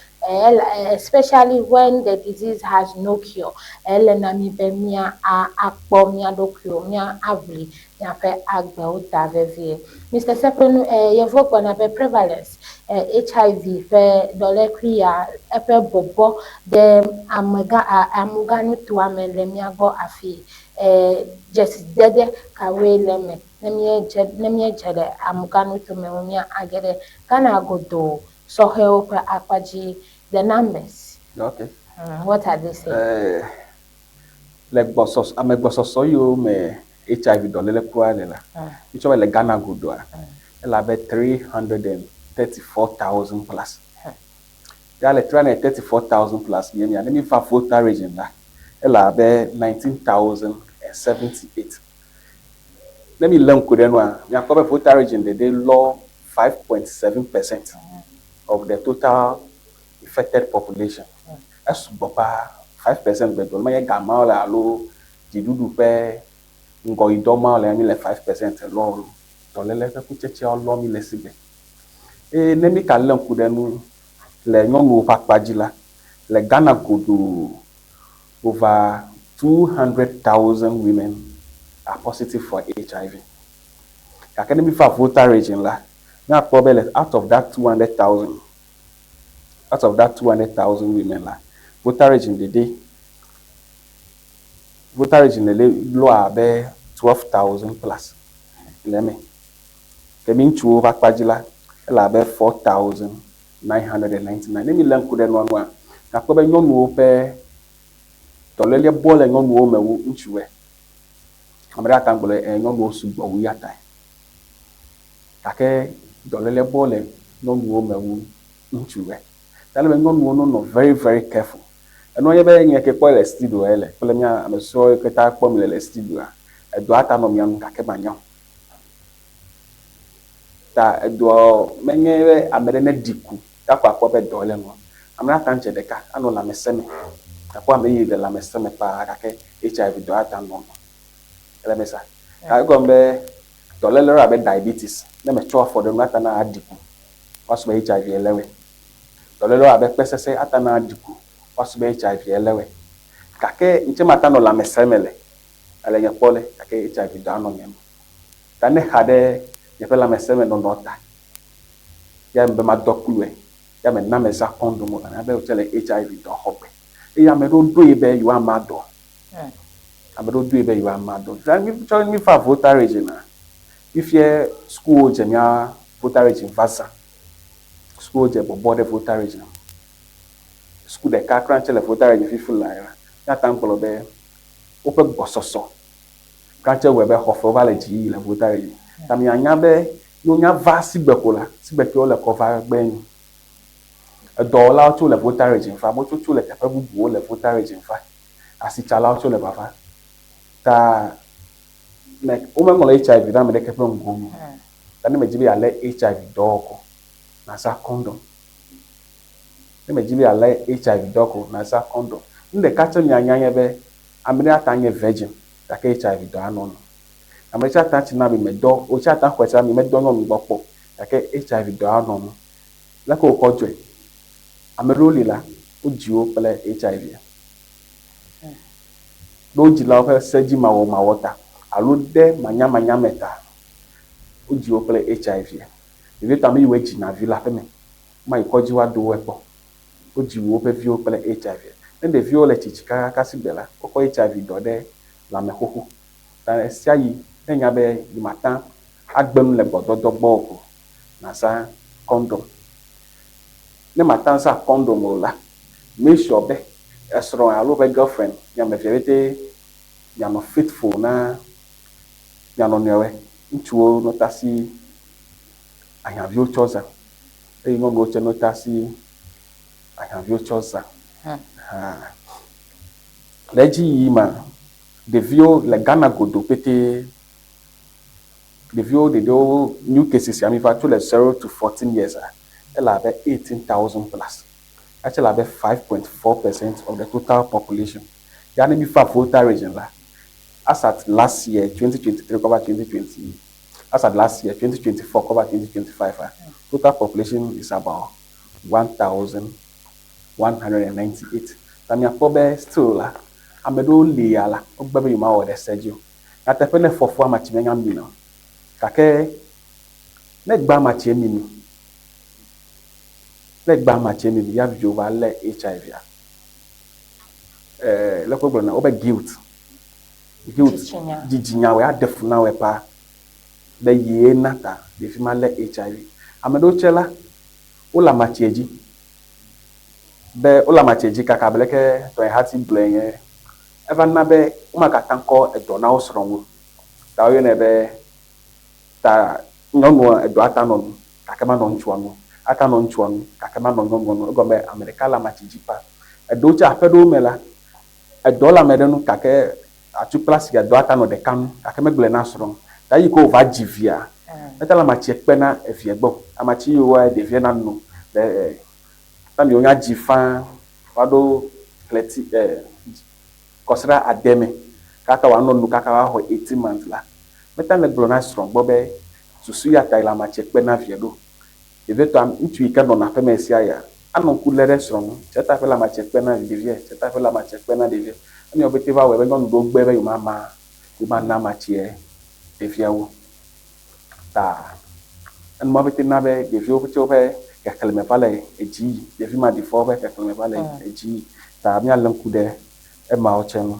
especially when the disease has no cure. Ele na mí be mía akpɔ mía ɖokuiwo, mía aʋli míaƒe agbewo ta vevie. Mr. Seƒenu, yevuwo gblɔna be prevalence HIV ƒe dɔlékui ya eƒe bɔbɔ ɖe amegã amuganutoa me le mía gbɔ afi. Dzesidede kawoe le eme ne míedze ne míedze ɖe amuganutome ŋu mía age ɖe Ghana godoo sɔhɛwo ƒe akpa dzi? The numbers. Okay. What are they saying? Le gbɔsɔsɔ ame gbɔsɔsɔ yiwo me HIV dɔléle kura le la, mítsɔ be le Ghana godoa, ele abe 334,000 plus. Ya le 334,000 plus nye mia, ne míva Volta region la, ele abe 19,078. Ne mílé ŋku ɖe nua, míakpɔ be Volta region ɖeɖe lɔ 5.7% of the total infected population. Esugbɔ paa, 5% gbegbe menye gamawo le alo dziɖuɖu ƒe ŋgɔyidɔ mawo le mi le 5% lɔ dɔléle ƒe kutsetseawo lɔ mi le sigbe. Eye ne mi ka lé ŋku ɖe nu le nyɔnuwo ƒe akpa dzi la, le Ghana godoo, over 200,000 women are positive for HIV. Gake ne mi va Volta region la, míakpɔ be le out of that 200,000, out of that 200,000 women la, Volta region ɖeɖe, Volta region ɖeɖe lɔ abe 12,000 plus le eme. Ke mi ŋutsuwo ƒe akpa dzi la, ele abe 4,999. Ne mi lé ŋku ɖe nua nua, míakpɔ be nyɔnuwo ƒe dɔléle bɔ le nyɔnuwo me wu ŋutsuwoe. Ame ɖe ate ŋu agblɔ be nyɔnuwo sugbɔ wu ya tae. Gake dɔléle bɔ le nyɔnuwo me wu ŋutsuwoe. Ta ele be nyɔnuwo nonɔ very very careful. Enua nye be nye ke kpɔ le studio ele kple mía ame susɔewo katã kpɔ mi le le studioa, edɔa ta nɔ mia ŋu gake manya o. Ta edɔa menye be ame ɖe ne ɖi ku ya ko akpɔ be dɔ le nua. Ame ɖe ate ŋu dze ɖeka anɔ lãmesẽ me. Akpɔ ame yi le lãmesẽ me paa gake HIV dɔ ate ŋu anɔ eme. Ele eme sa. Egɔme be dɔléle ɖewo abe diabetes ne metsɔ afɔ ɖe nu ate ŋu aɖi ku woasu be HIV lé wɔe. Dɔléle ɖewo abe kpesese ate ŋu aɖi ku woasu be HIV lé wɔe. Gake ŋtse mate ŋu anɔ lãmesẽ me le. Ele nye kpɔ le gake HIV dɔ anɔ nye me. Ta ne xa ɖe nye ƒe lãmesẽ me nɔnɔ ta, ya be madɔ kplɔe, ya me na mezã kɔndom o, anya be wòtse le HIV dɔ xɔ gbe. Eye ame ɖewo ɖoe be yewoama dɔ. Ame ɖewo ɖoe be yewoama dɔ. Fifia mi tsɔ mi va Volta region a, fifia sukuwo dze mía Volta region va zã. Sukuwo dze bɔbɔ ɖe Volta region. Suku ɖeka kura tse le Volta region fifi laa la, míate ŋu agblɔ be woƒe gbɔsɔsɔ kura tse wɔe be xɔfewo va le dzi yi le Volta region. Ta mianya be ne wonya va sigbe ko la, sigbe ke wole kɔ va gbe nu. Edɔwɔlawo tso le Volta region va, amewo tso tso le teƒe bubuwo le Volta region va, asitsalawo tso le vava. Ta ne womeŋlɔ HIV ɖe ame ɖeke ƒe ŋgo nu o. Ta ne medi be yealé HIV dɔ ko, nàzã kɔndɔm. Ne medi be yealé HIV dɔ ko, nàzã kɔndɔm. Nu ɖeka tse mianya nye be ame ɖe ate anye virgin gake HIV dɔ anɔ enu. Ame ɖe tse ate atsi na ami medɔ, wò tse ate axɔe se ami medɔ nyɔnu gbɔ kpɔ o gake HIV dɔ anɔ enu. Leke wòkɔ dzɔe? Ame ɖewo li la, wodzi wo kple HIV. Ɖe wo dzilawo ƒe sedzimawɔmawɔ ta alo ɖe manyamanya me ta, wodzi wo kple HIV. Vevietɔ ame yiwoe dzina vi le aƒeme, womayi kɔdzi woado wo kpɔ. Wodzi woƒe viwo kple HIV. Ne ɖeviwo le tsitsi kakaka sigbe la, wokɔ HIV dɔ ɖe lãme xoxo. Ta ɣesiaɣi ne ènya be yemate ŋu agbe nu le gbɔdɔdɔ gbɔ o ko, nàzã kɔndɔm. Ne màte ŋu azã kɔndɔm o la, make sure be esrɔ̃ alo eƒe girlfriend, mi ame evea pɛtɛ mianɔ faithful na mia nɔnɔewoe. Ŋutsuwo notasi ahiãviwo tsɔ zã eye nyɔnuwo tsɛ notasi ahiãviwo tsɔ zã. Hã. Le edzi yiyi mea, ɖeviwo le Ghana godo pɛtɛ, ɖeviwo ɖeɖewo new cases sia mi va tso le 0 to 14 years a, ele abe 18,000 plus. Etse le abe 5.4% of the total population. Ya ne mi va Volta region la, as at last year 2023 kɔ va 2020, as at last year 2024 kɔ va 2025 a, total population is about 1,198. Ta miakpɔ be still la, ame ɖewo li ya la, wogbe be yewomawɔ ɖe se dzi o. Nyateƒe ne fɔfua amatsi menya mina o. Gake ne egbe amatsie mimi, ne egbe amatsie mimi ya viwò va lé HIV a, eh, leke wogblɔna, wobe guilt, guilt, Dzitsinya. dzidzinya wòe aɖe fu na wòe paa be yee na ta ɖevi ma lé HIV. Ame ɖewo tsɛ la, wole amatsie dzi be wole amatsie dzi kaka abe leke tɔnye hati gblɔe nye eva na be womagate ŋu kɔ edɔ na wo srɔ̃ ŋu o. Ta woyɔnɛ be ta nyɔnua edɔ ate anɔ nu gake manɔ ŋutsua ŋu o. Ate anɔ ŋutsua ŋu gake manɔ nyɔnua ŋu o. Egɔme be ame ɖeka le amatsi dzi kpa. Eɖewo tse aƒe ɖewo me la, edɔ le ame ɖe ŋu gake atsu kple asi edɔ ate anɔ ɖeka ŋu gake megblɔe na srɔ̃ o. Ta eyi ke wòva dzi via, mete le amatsia kpe na evia gbɔ o. Amatsi yi woa ɖevia nano le ta mi wonya dzi faa va ɖo ɣleti kɔsiɖa ade me kaka wòanɔ nu kaka va xɔ 18 months la, mete le gblɔ na srɔ̃ gbɔ be susu ya ta yi le amatsia kpe na via ɖo. Vevietɔa, ŋutsu yi ke nɔna aƒeme ɣesiaɣia, anɔ ŋku lé ɖe srɔ̃ ŋu. Tse ta ƒe le amatsia kpe na ɖevia, tse ta ƒe le amatsia kpe na ɖevia. Emiawo pɛtɛ va wɔe be nyɔnu ɖewo gbe be yewomama, yewomana amatsia ɖeviawo. Ta enuma pɛtɛ na be ɖeviwo pɛtɛ woƒe xexlẽme va le edzi yi. Ɖevi maɖifɔwo ƒe xexlẽme va le edzi yi. Ta míalé ŋku ɖe emawo tsɛ ŋu.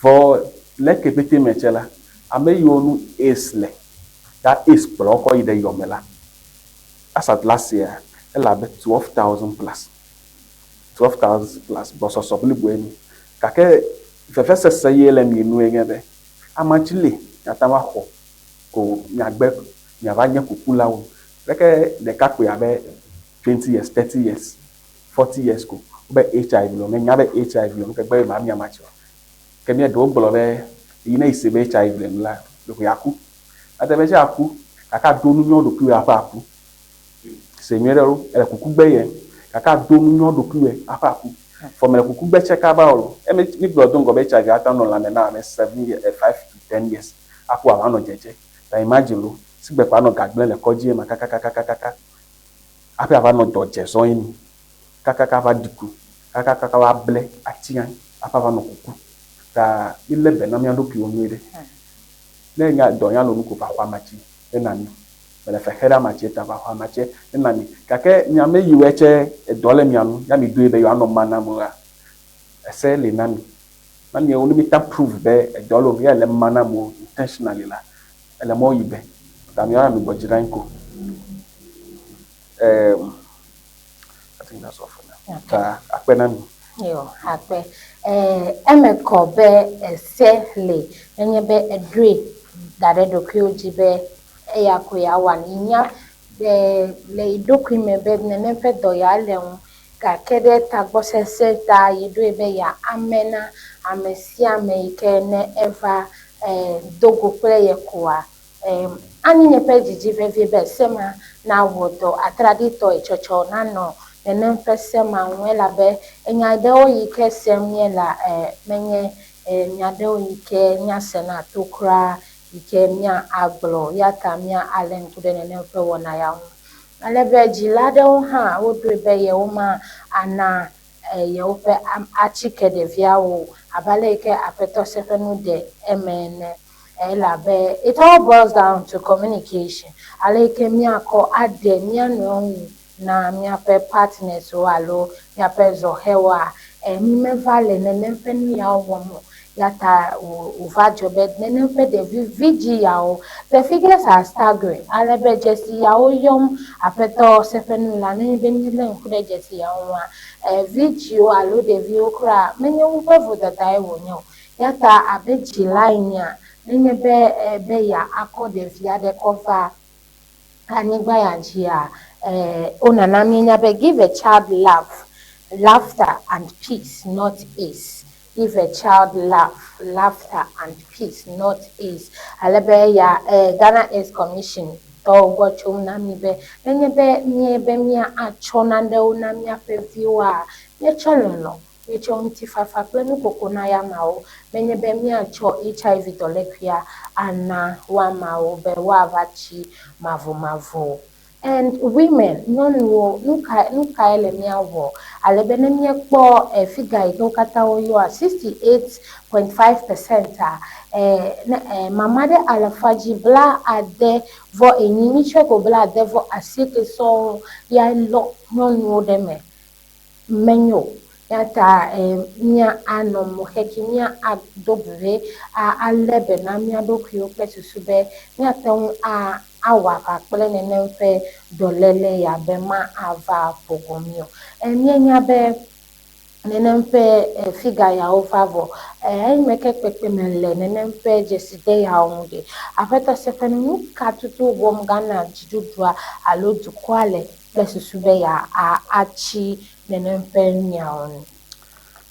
Vɔ le eke pɛtɛ me tsɛ la, ame yiwo nu AIDS le, ya AIDS kplɔ wo kɔ yi ɖe yɔme la, as at last year, ele abe 12,000 plus. 12,000 plus gbɔsɔsɔ bliboe nu. Gake vevesese ye le mi nue nye be amatsi li miate ŋu axɔ ko miagbe miava nye kukulawo. Leke ɖekakpui abe 20 years, 30 years, 40 years ko wobe HIV le wo, menya be HIV le wo, nuke gbe be mami amatsi o. Ke mía ɖewo gblɔ be yi ne yi se be HIV le nu la, ɖeko yeaku. Ate be tse aku gake ado nu nyɔ ɖokuiwò aƒe aku. Se nyuie ɖe lo, ele kuku gbe ye gake ado nu nyɔ ɖokuiwò aƒe aku. Fɔ mele kuku gbe tse kaba o lo. Eme mi gblɔ do ŋgɔ be HIV ate ŋu anɔ lãme na ame 7 years, 5 to 10 years aƒe wòava nɔ dzedze. Ta imagine lo, sigbe kpa anɔ ga gblẽ le kɔdzi ema kakakakakaka aƒe ava nɔ dɔ dze zɔ emi kakaka ava ɖi ku kakakaka va ble atsi anyi aƒe ava nɔ kuku. Ta mílé be na mía ɖokuiwo nyuie ɖe. Ne nya dɔ nya lo nu ko va xɔ amatsi ne na mi. Mele fe xe ɖe amatsie ta va xɔ amatsie ne na mi. Gake mia ame yiwoe tse edɔ le mia nu ya mi ɖoe be yewoanɔ ma na amewoa, ese li na mi. Na miawo ne mi ta prove be edɔ le wo nu ya le ma na amewo intentionally la, ele mɔ yi be. Ta miawo ya mi gbɔ dzi ɖe anyi ko. I think that's all for now. Ta akpe na mi. Yo, akpe. Eme kɔ be ese li nenye be eɖoe da ɖe ɖokuiwò dzi be eya ko yeawɔ nu. Nya le yi ɖokui me be nenem ƒe dɔ ya le ŋu gake ɖe tagbɔsesẽ ta yi ɖoe be yeame na ame sia ame yi ke ne eva do go kple ye koa, anyi nye ƒe dzidzi vevie be se ma nawɔ dɔ atraɖitɔe tsɔtsɔ nanɔ nenem ƒe se ma ŋu elabe enya ɖewo yi ke sem míele menye nya ɖewo yi ke míasena to kura yi ke mía agblɔ ya ta mía alé ŋku ɖe nenem ƒe wɔna ya ŋu. Ale be dzila aɖewo hã woɖoe be yewoma ana yewoƒe atike ɖeviawo abe ale yi ke aƒetɔ se ƒe nu ɖe eme ene. Elabe it all boils down to communication. Ale yi ke míakɔ aɖe mía nɔewo ŋu na míaƒe partners wo alo míaƒe zɔhɛwoa, mi meva le nenem ƒe nu yawo wɔm o. Ya ta wòva dzɔ be nenem ƒe ɖevi vidzi yawo, the figures are staggering. Ale be dzesi yawo yɔm aƒetɔ seƒenu la, nenye be míelé ŋku ɖe dzesi yawo ŋua, vidziwo alo ɖeviwo kura menye woƒe vodadae wònye o. Ya ta abe dzila enea, nenye be ya akɔ ɖevi aɖe kɔ va anyigba ya dzia, wonana míenya be give a child love, laughter and peace, not AIDS. Give a child love, laughter and peace, not AIDS. Ale be ya Ghana AIDS Commission tɔwo gbɔ tsom na mí be nenye be míebe mía atsɔ nanewo na míaƒe viwoa, míetsɔ lɔlɔ̃, míetsɔ ŋutifafa kple nukoko na yameawo. Menye be míatsɔ HIV dɔlékuia ana woameawo be woava tsi mavomavo. And women, nyɔnuwo, nu kae le míawɔ? Ale be ne míekpɔ figure yi ke wo katã woyɔa 68.5% a, ne mama ɖe alafa dzi 74, mítsɔe ko 78 sɔŋ ya lɔ nyɔnuwo ɖe eme. Menyo o. Ya ta mía anɔ mo xexi, mía ado veve alé be na mía ɖokuiwo kple susu be míate ŋu awɔ aʋa kple nenem ƒe dɔléle ya be ma ava ƒo go mí o. Míenya be nenem ƒe figure yawo va vɔ. Eyime ke kpekpeme le nenem ƒe dzeside yawo ŋu ɖe, aƒetɔ seƒenu nu ka tutu wɔm Ghana dziɖuɖua alo dukɔa le kple susu be ya atsi nenem ƒe nuyawo nu?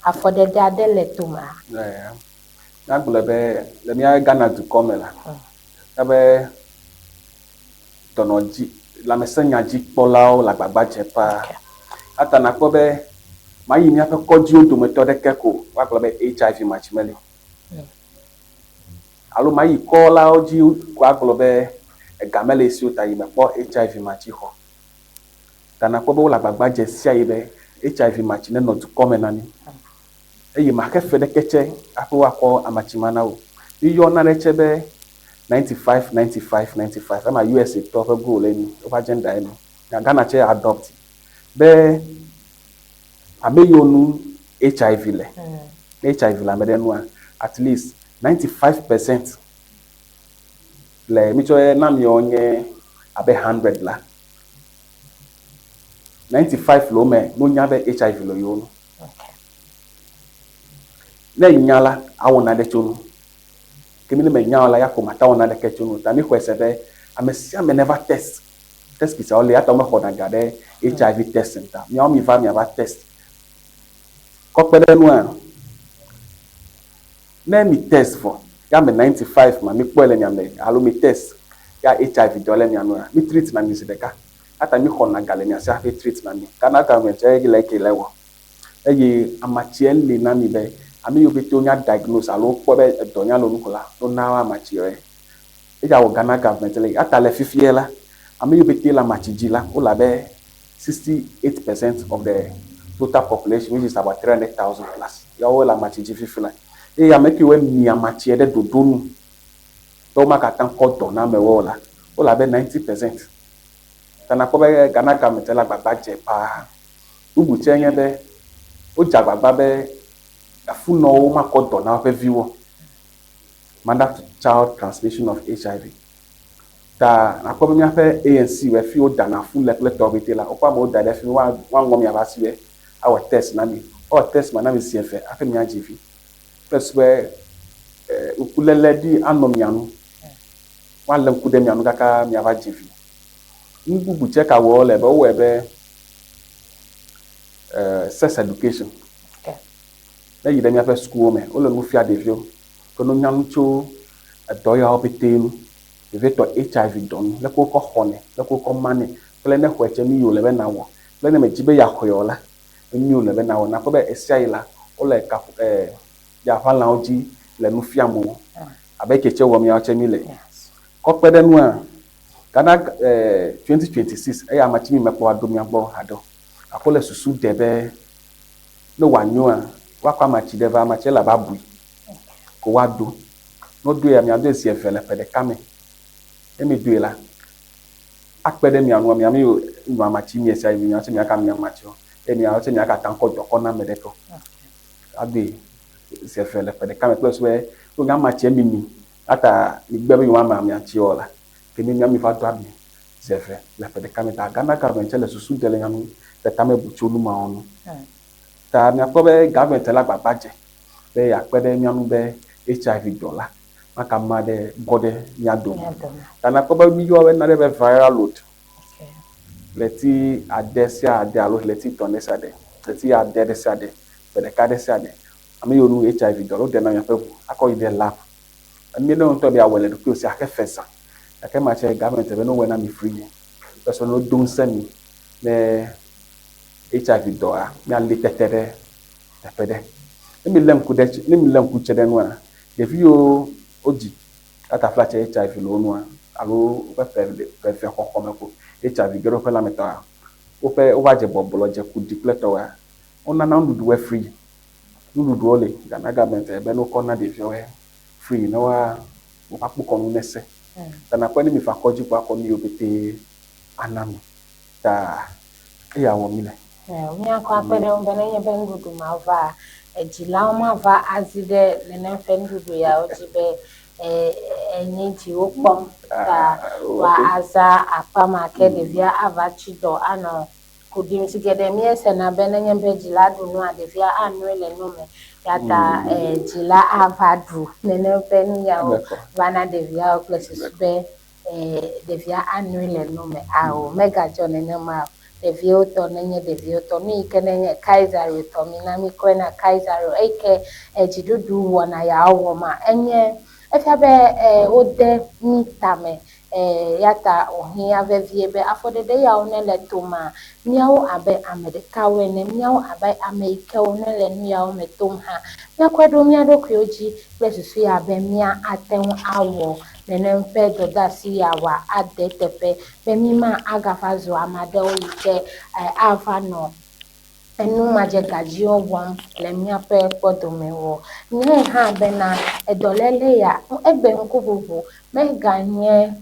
Afɔɖeɖe aɖe le tomea? Míagblɔe be le mía Ghana dukɔ me la, míabe dɔnɔdzi lãmesẽnyadzikpɔlawo le agbagba dze paa. Eta nakpɔ be mayi míaƒe kɔdziwo dometɔ ɖeke ko woagblɔ be HIV matsi meli o. Alo mayi kɔlawo dzi ko agblɔ be ega mele esi o ta yi mekpɔ HIV matsi xɔ. Ta nakpɔ be wole agbagba dze sia yi be HIV matsi nenɔ dukɔ me na mí. Eye maxe fe ɖeke tse hafi woakɔ amatsi ma na wò. Míyɔ nane tse be 95 95 95 ema USA tɔ ƒe goal ye nyi, woƒe agenda ye nyi. Ghana tse adopt be ame yiwo nu HIV le, ne HIV le ame ɖe nua, at least 95% le mítsɔ na miawo nye abe 100 la, 95 le wo me wonya be HIV le yewo nu. Ne nya la, awɔ naɖe tso nu. Ke mi ne menya o la, ya ko mate awɔ naɖeke tso nu. Ta mi xɔe se be ame sia ame neva test. Test kit siawo li, eya ta womexɔna ga ɖe HIV testing ta. Miawo mi va miava test. Kɔ kpe ɖe enua, ne mi test vɔ, ya ame 95 ma mi kpɔe le mia me alo mi test ya HIV dɔ le mia nua, mi treat na mi zi ɖeka. Eya ta mi xɔna ga le mia si hafi treat na mi. Ghana government ye le eke le wɔ. Eye amatsia li na mi be ame yiwo pete wonya diagnose alo wokpɔ be edɔ nya le wo ŋu ko la, wona wo amatsi wɔe. Eya wɔ Ghana government le. Eya ta le fifia la, ame yiwo pete le amatsi dzi la, wole abe 68% of the total population, which is about 300,000 plus. Ya wo le amatsi dzi fifi la. Eye ame kewoe mia amatsia ɖe ɖoɖo nu be womagate ŋu kɔ dɔ na amewo o la, wole abe 90 percent. Ta nakpɔ be Ghana government le agbagba dze paa. Bubu tsɛ nye be wodze agbagba be afunɔwo makɔ dɔ na woƒe viwo o. Mother to child transmission of HIV. Ta nakpɔ be míaƒe ANC wɔ fi wodana afu le kple tɔwo pɛtɛ la, wokɔ amewo da ɖe fi mi woaŋɔ miaƒe asiwoe awɔ test na mi. Woawɔ test ma na mi zi eve hafi miadzi vi. Kple susu be ŋkuléle ɖi anɔ mia ŋu. Woalé ŋku ɖe mia ŋu kaka miava dzi vi. Nu bubu tsɛ ka wɔm wole be wowɔe be sex education. Ne yi ɖe míaƒe sukuwo me, wole nu fia ɖeviwo be ne wonya nu tso edɔ yawo pɛtɛ ŋu, vevietɔ HIV dɔ ŋu, leke wokɔ xɔnɛ, leke wokɔ manɛ kple ne exɔe tse nu yi wòle be nawɔ kple ne mèdi be yeaxɔe o la, nu yi wòle be nawɔ. Nakpɔ be ɣesiaɣi la, wole kaƒo e yaʋalãwo dzi le nu fiam wo abe ke tse wɔm míawo tse míle. Kɔ kpe ɖe nua, Ghana e 2026 eya amatsi mi mekpɔ va ɖo mía gbɔ haɖe o. Gake wole susu ɖe be ne wòanyoa, woakɔ amatsi ɖe va, amatsi ele abe abui ko woado. Ne wodoea, miadoe zi eve le ƒe ɖeka me. Ne midoe la, akpe ɖe mia ŋua, mia mi nɔ amatsi mi ɣesiaɣi, miawo tse miaga mi amatsi o eye miawo tse miagate ŋu akɔ dɔ kɔ na ame ɖeke o. Adoe zi eve le ƒe ɖeka me kple susu be ne wònye amatsia mimi eya ta migbe be yewoame amatsi o la, ke mi mia miva do abi zi eve le ƒe ɖeka me. Ta Ghana government tse le susu ɖe le nya nu le tame bu tso nu mawo ŋu. Ta miakpɔ be government le agbagba dze be yeakpe ɖe mía ŋu be HIV dɔ la makama ɖe bɔ ɖe mía dome. Ta miakpɔ be míyɔ be nane be viral load ɣleti ade sia ade alo ɣleti etɔ̃ ɖe sia ɖe, ɣleti ade ɖe sia ɖe, ƒe ɖeka ɖe sia ɖe. Ame yiwo nu HIV dɔ le woɖena miaƒe ʋu akɔ yi ɖe lab. Enu ne ŋutɔ be yeawɔe le ɖokuiwò si axe fe zã. Gake ema tse government be ne wowɔe na mi free. Ƒe ne wodo ŋusẽ mi ne HIV dɔa míali tete ɖe teƒe ɖe. Ne milé ŋku ɖe ne milé ŋku tse ɖe nua, ɖevi yiwo wodzi kataflatse HIV le wo nua alo woƒe ƒe ƒe eve xɔxɔ me ko HIV ge ɖe woƒe lãmetɔa, woƒe wova dze bɔblɔ dze ku ɖi kple tɔwoa, wonana nuɖuɖu woe free. Nuɖuɖuwo li Ghana government be ne wokɔ na ɖeviawoe free ne woa woƒe akpokɔnu nese. Ta nakpɔe ne miva kɔdzi kpɔa akɔ nu yiwo pɛtɛ ana mi. Ta eya wɔ mí le. Míakɔ akpe ɖe eŋu be nenye be nuɖuɖu ma va, edzilawo mava azi ɖe nenem ƒe nuɖuɖu yawo dzi be enye dzi wokpɔm ta woazã akpa ma ke ɖevia ava tsi dɔ anɔ ku ɖim. Zi geɖe míesena be nenye be dzila ɖu nua, ɖevia anoe le nu me. Ya ta dzila ava ɖu nenem ƒe nu yawo va na ɖeviawo kple susu be ɖevia anoe le nu me. Ao, megadzɔ nenema o. Ɖeviwo tɔ nenye ɖeviwo tɔ. Nu yi ke nenye Kaisaro tɔ, mina míkɔe na Kaisaro. Eyi ke dziɖuɖu wɔna yeawo wɔma, enye efia be wode mí tame. Eya ta wòhiã vevie be afɔɖeɖe yawo nele toma, míawo abe ame ɖekawo ene, míawo abe ame yi ke wonele nu yawo me tom hã, míakɔe ɖo mía ɖokuiwo dzi kple susu ya be míate ŋu awɔ nenem ƒe dɔdeasi ya wòade eteƒe be míma agava zu ame aɖewo yi ke ava nɔ enu madzegadziwo wɔm le míaƒe kpɔdome o. Nyae hã bena edɔléle ya egbe ŋkuʋuʋu meganye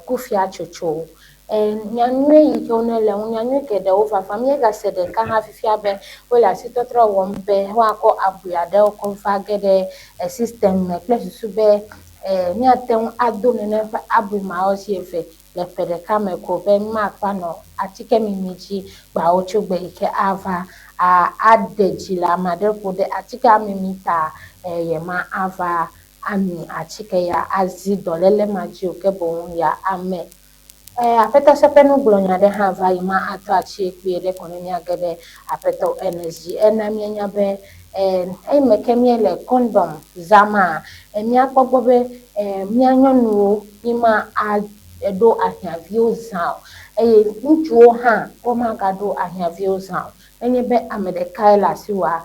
kufiatsotso o. Nyanyui yi ke wonele ŋu, nyanyui geɖewo vava. Míegase ɖeka hã fifia be wole asitɔtrɔ wɔm be woakɔ abui aɖewo kɔ va ge ɖe system me kple susu be míate ŋu ado nenem ƒe abui mawo zi eve le ƒe ɖeka me ko be mímakpa nɔ atike mimi dzi gbawo tso gbe yi ke ava aɖe dzi le ame aɖe ƒo ɖe atikea mimi ta yema ava ami atike ya azi dɔléle ma dzi o ke boŋ ya ame. Aƒetɔ Seƒe nu gblɔ nya ɖe hã va yi ma atɔ atsie kpuie ɖe ko ne míage ɖe Aƒetɔ Ernest dzi. Ena míenya be eyime ke míele kɔndɔm zãmaa, míakpɔ gbɔ be mía nyɔnuwo míma aɖo ahiãviwo zã o eye ŋutsuwo hã womagaɖo ahiãviwo zã o. Nenye be ame ɖekae le asiwòa,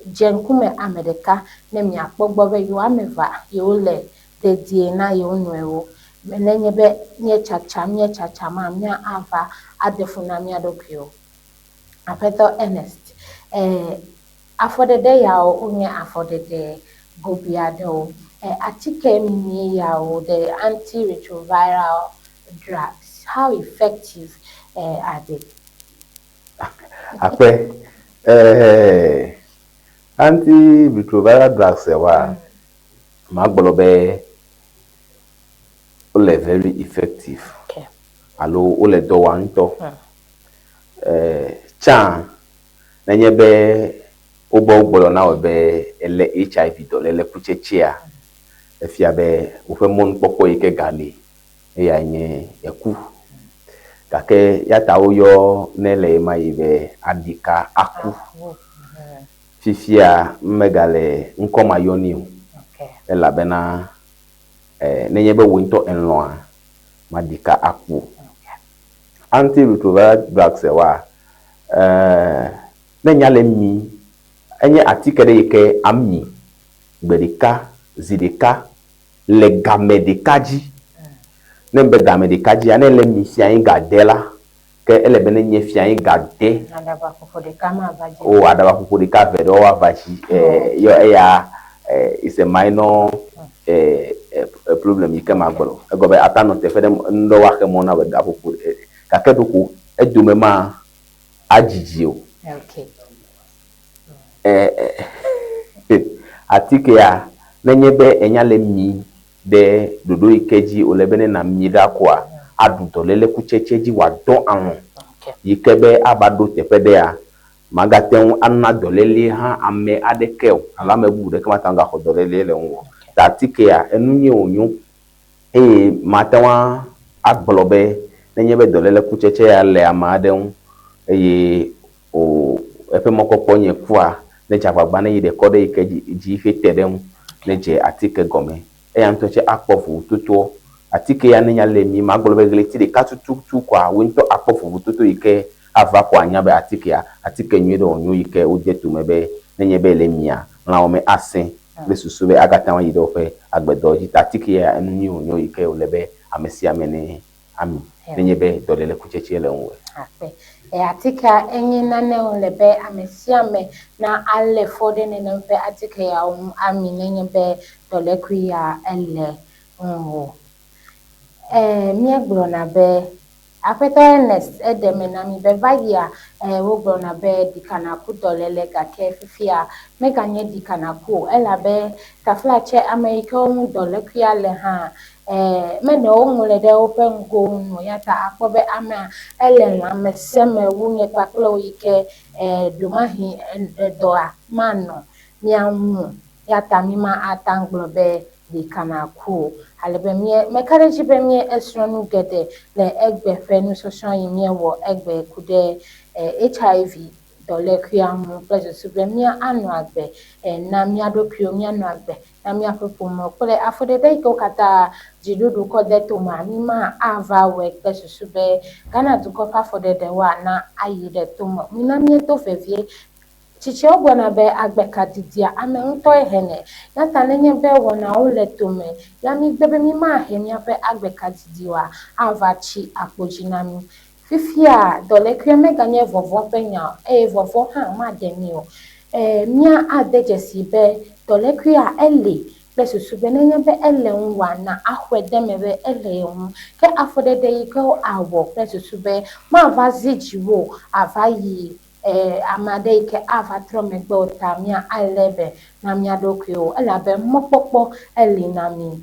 dze ŋkume ame ɖeka ne miakpɔ gbɔ be yewo ame evea yewole dedie na yewo nɔewo. Nenye be míetsatsam, míetsatsama, mía ava ade fu na mía ɖokuiwo. Aƒetɔ Ernest, e, afɔɖeɖe yawo wonye afɔɖeɖe gobi aɖewo. Atike mimi yawo, the antiretroviral drugs, how effective are they? Akpe, eh, antiretroviral drugs wa, magblɔ be wole very effective alo wole dɔ wɔm ŋutɔ. Tsã nenye be wobe wogblɔ na wò be èlé HIV dɔléle kutsetsea, efia be woƒe mɔnukpɔkpɔ yi ke gali eyae nye eku. Gake ya ta woyɔ ne le ɣemaɣi be aɖika aku. Fifia megale ŋkɔ ma yɔ nɛ o elabena nenye be wò ŋutɔ èlɔ̃a, maɖika aku o. Antiretroviral drugs wa, ne nya le mi, enye atike ɖe yi ke ami gbe ɖeka zi ɖeka le game ɖeka dzi. Ne be game ɖeka dzia, ne ele mi fia anyi ga de la, ke ele be ne nye fia anyi ga de. Aɖabaƒoƒo ɖeka mava dzi. O, aɖabaƒoƒo ɖeka eve ɖewo ava dzi. Yɔ eya is a minor problem yi ke magblɔ. Egɔme be ate anɔ teƒe ɖe nu ɖewo axe mɔ na be gaƒoƒo gake ɖeko edome ma adzidzi o. Okay. Atikea nenye be enya le mi ɖe ɖoɖo yi ke dzi wòle be ne nàmi ɖa koa, aɖu dɔléle kutsetse dzi wòadɔ alɔ̃ yi ke be ava ɖo teƒe ɖea, magate ŋu ana dɔléle hã ame aɖeke o alo ame bubu ɖeke mate ŋu agaxɔ dɔléle le ŋuwò o. Ta atikea, enu nyui wònyo eye mate ŋu agblɔ be nenye be dɔléle kutsetse ya le ame aɖe ŋu eye o eƒe mɔkpɔkpɔ nye kua, nedze agbagba ne yi ɖe kɔ ɖe yi ke dzi xe te ɖe ŋu, nedze atike gɔme. Eya ŋutɔ tse akpɔ vovototoɔ. Atike ya ne nya le mi, magblɔ be ɣleti ɖeka tututu koa, wò ŋutɔ akpɔ vovototo yi ke ava ko anya be atikea, atike nyui ɖe wònyo yi ke wode tome be nenye be ele mia, lãwòme asẽ kple susu be agate ŋu ayi ɖe woƒe agbedɔ dzi. Ta atike ya enu nyui wònyo yi ke wòle be ame sia ame ne ami nenye be dɔléle kutsetse le ŋuwò. Akpe. Atikea enye nane wòle be ame sia ame na alé fɔ ɖe nenem ƒe atike yawo ŋu ami nenye be dɔlékui ya ele ŋuwò. Míegblɔna be Aƒetɔ Ernest eɖe eme na mí be va yia, wogblɔna be ɖikanaku dɔléle gake fifia meganye ɖikanaku o elabe taflatse ame yi ke wo ŋu dɔlékuia le hã Mene woŋlɔe ɖe woƒe ŋgowo nu o, eya ta akpɔ be amea ele lãmesẽ me wu nye kpakple wò yi ke ɖewomahi dɔa manɔ mía ŋu o. Eya ta mí ma ate ŋu agblɔ be ɖeka naku o. Ale be mía, meka ɖe edzi be mía esrɔ̃ nu geɖe le egbe ƒe nusɔsrɔ̃ yi míewɔ egbe ku ɖe HIV dɔlékuia ŋu kple susu be mía anɔ agbe na mía ɖokuiwo, míanɔ agbe na míaƒe ƒomewo kple afɔɖeɖe yi ke wo katã dziɖuɖu kɔ de tomea, mí ma ava wɔe kple susu be Ghana dukɔ ƒe afɔɖeɖewoa na ayi ɖe tome. Mina míedo vevie. Tsitsiawo gblɔna be agbe ka didia ame ŋutɔe henɛ. Ya ta nenye be wɔnawo le tome ya mígbe be mímahe míaƒe agbe ka didi oa, ava tsi akpo dzi na mí. Fifia dɔlékuia meganye vɔvɔ̃ ƒe nya o eye vɔvɔ̃ hã maɖe mí o. Mía ade dzesii be dɔlékuia eli kple susu be nenye be ele ŋuwòa, na axɔe de eme be ele ye ŋu. Ke afɔɖeɖe yi ke awɔ kple susu be mava zi dziwò o, ava yi ame aɖe yi ke ava trɔ megbe o ta mía alé be na mía ɖokuiwo elabe mɔkpɔkpɔ eli na mí.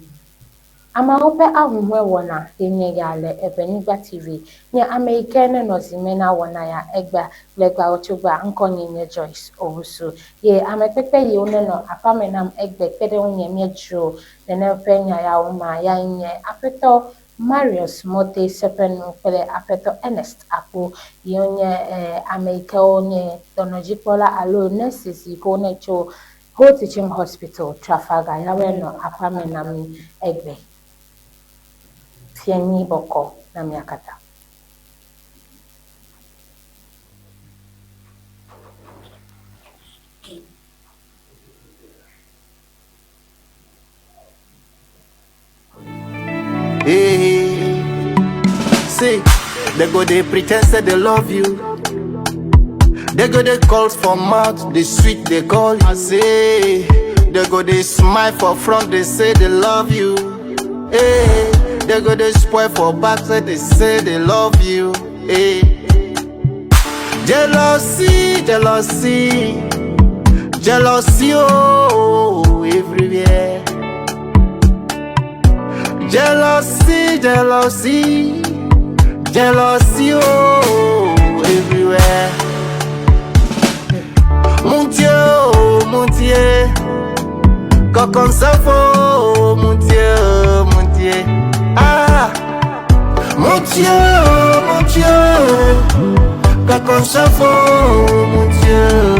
Ameawo ƒe ahuhɔ̃e wɔna ye nye ya le Eʋenyigba TV. Nye ame yi ke nenɔ zi me na wɔna ya egbea kple gbawotsogba. Ŋkɔnye nye Joyce Owusu. Ye ame kpekpe yiwo nenɔ aƒea me nam egbe kpe ɖe ŋunye míedzro nenem ƒe nya yawo mea yae nye Aƒetɔ Marius Mote Seƒenu kple Aƒetɔ Ernest Akpo yiwo nye ame yi kewo nye dɔnɔdzikpɔla alo nurses yi ke wone tso Ho Teaching Hospital, Trafalgar yawoe nɔ aƒea me na mí egbe. Fiẽ nyui bɔkɔ na mía katã. Hey, see, they go they pretend say they love you. They go they calls for mouth, they sweet they call. I say, They go they smile for front, they say they love you. Hey, they go they spoil for back, say they say they love you. Hey. Jealousy, jealousy, jealousy, oh, everywhere. Jealousy, jealousy, jealousy, oh, everywhere. Mon Dieu, oh, mon Dieu, quand ça faut, mon Dieu, mon Dieu. Ah, mon Dieu, oh, mon Dieu, quand ça faut, mon Dieu.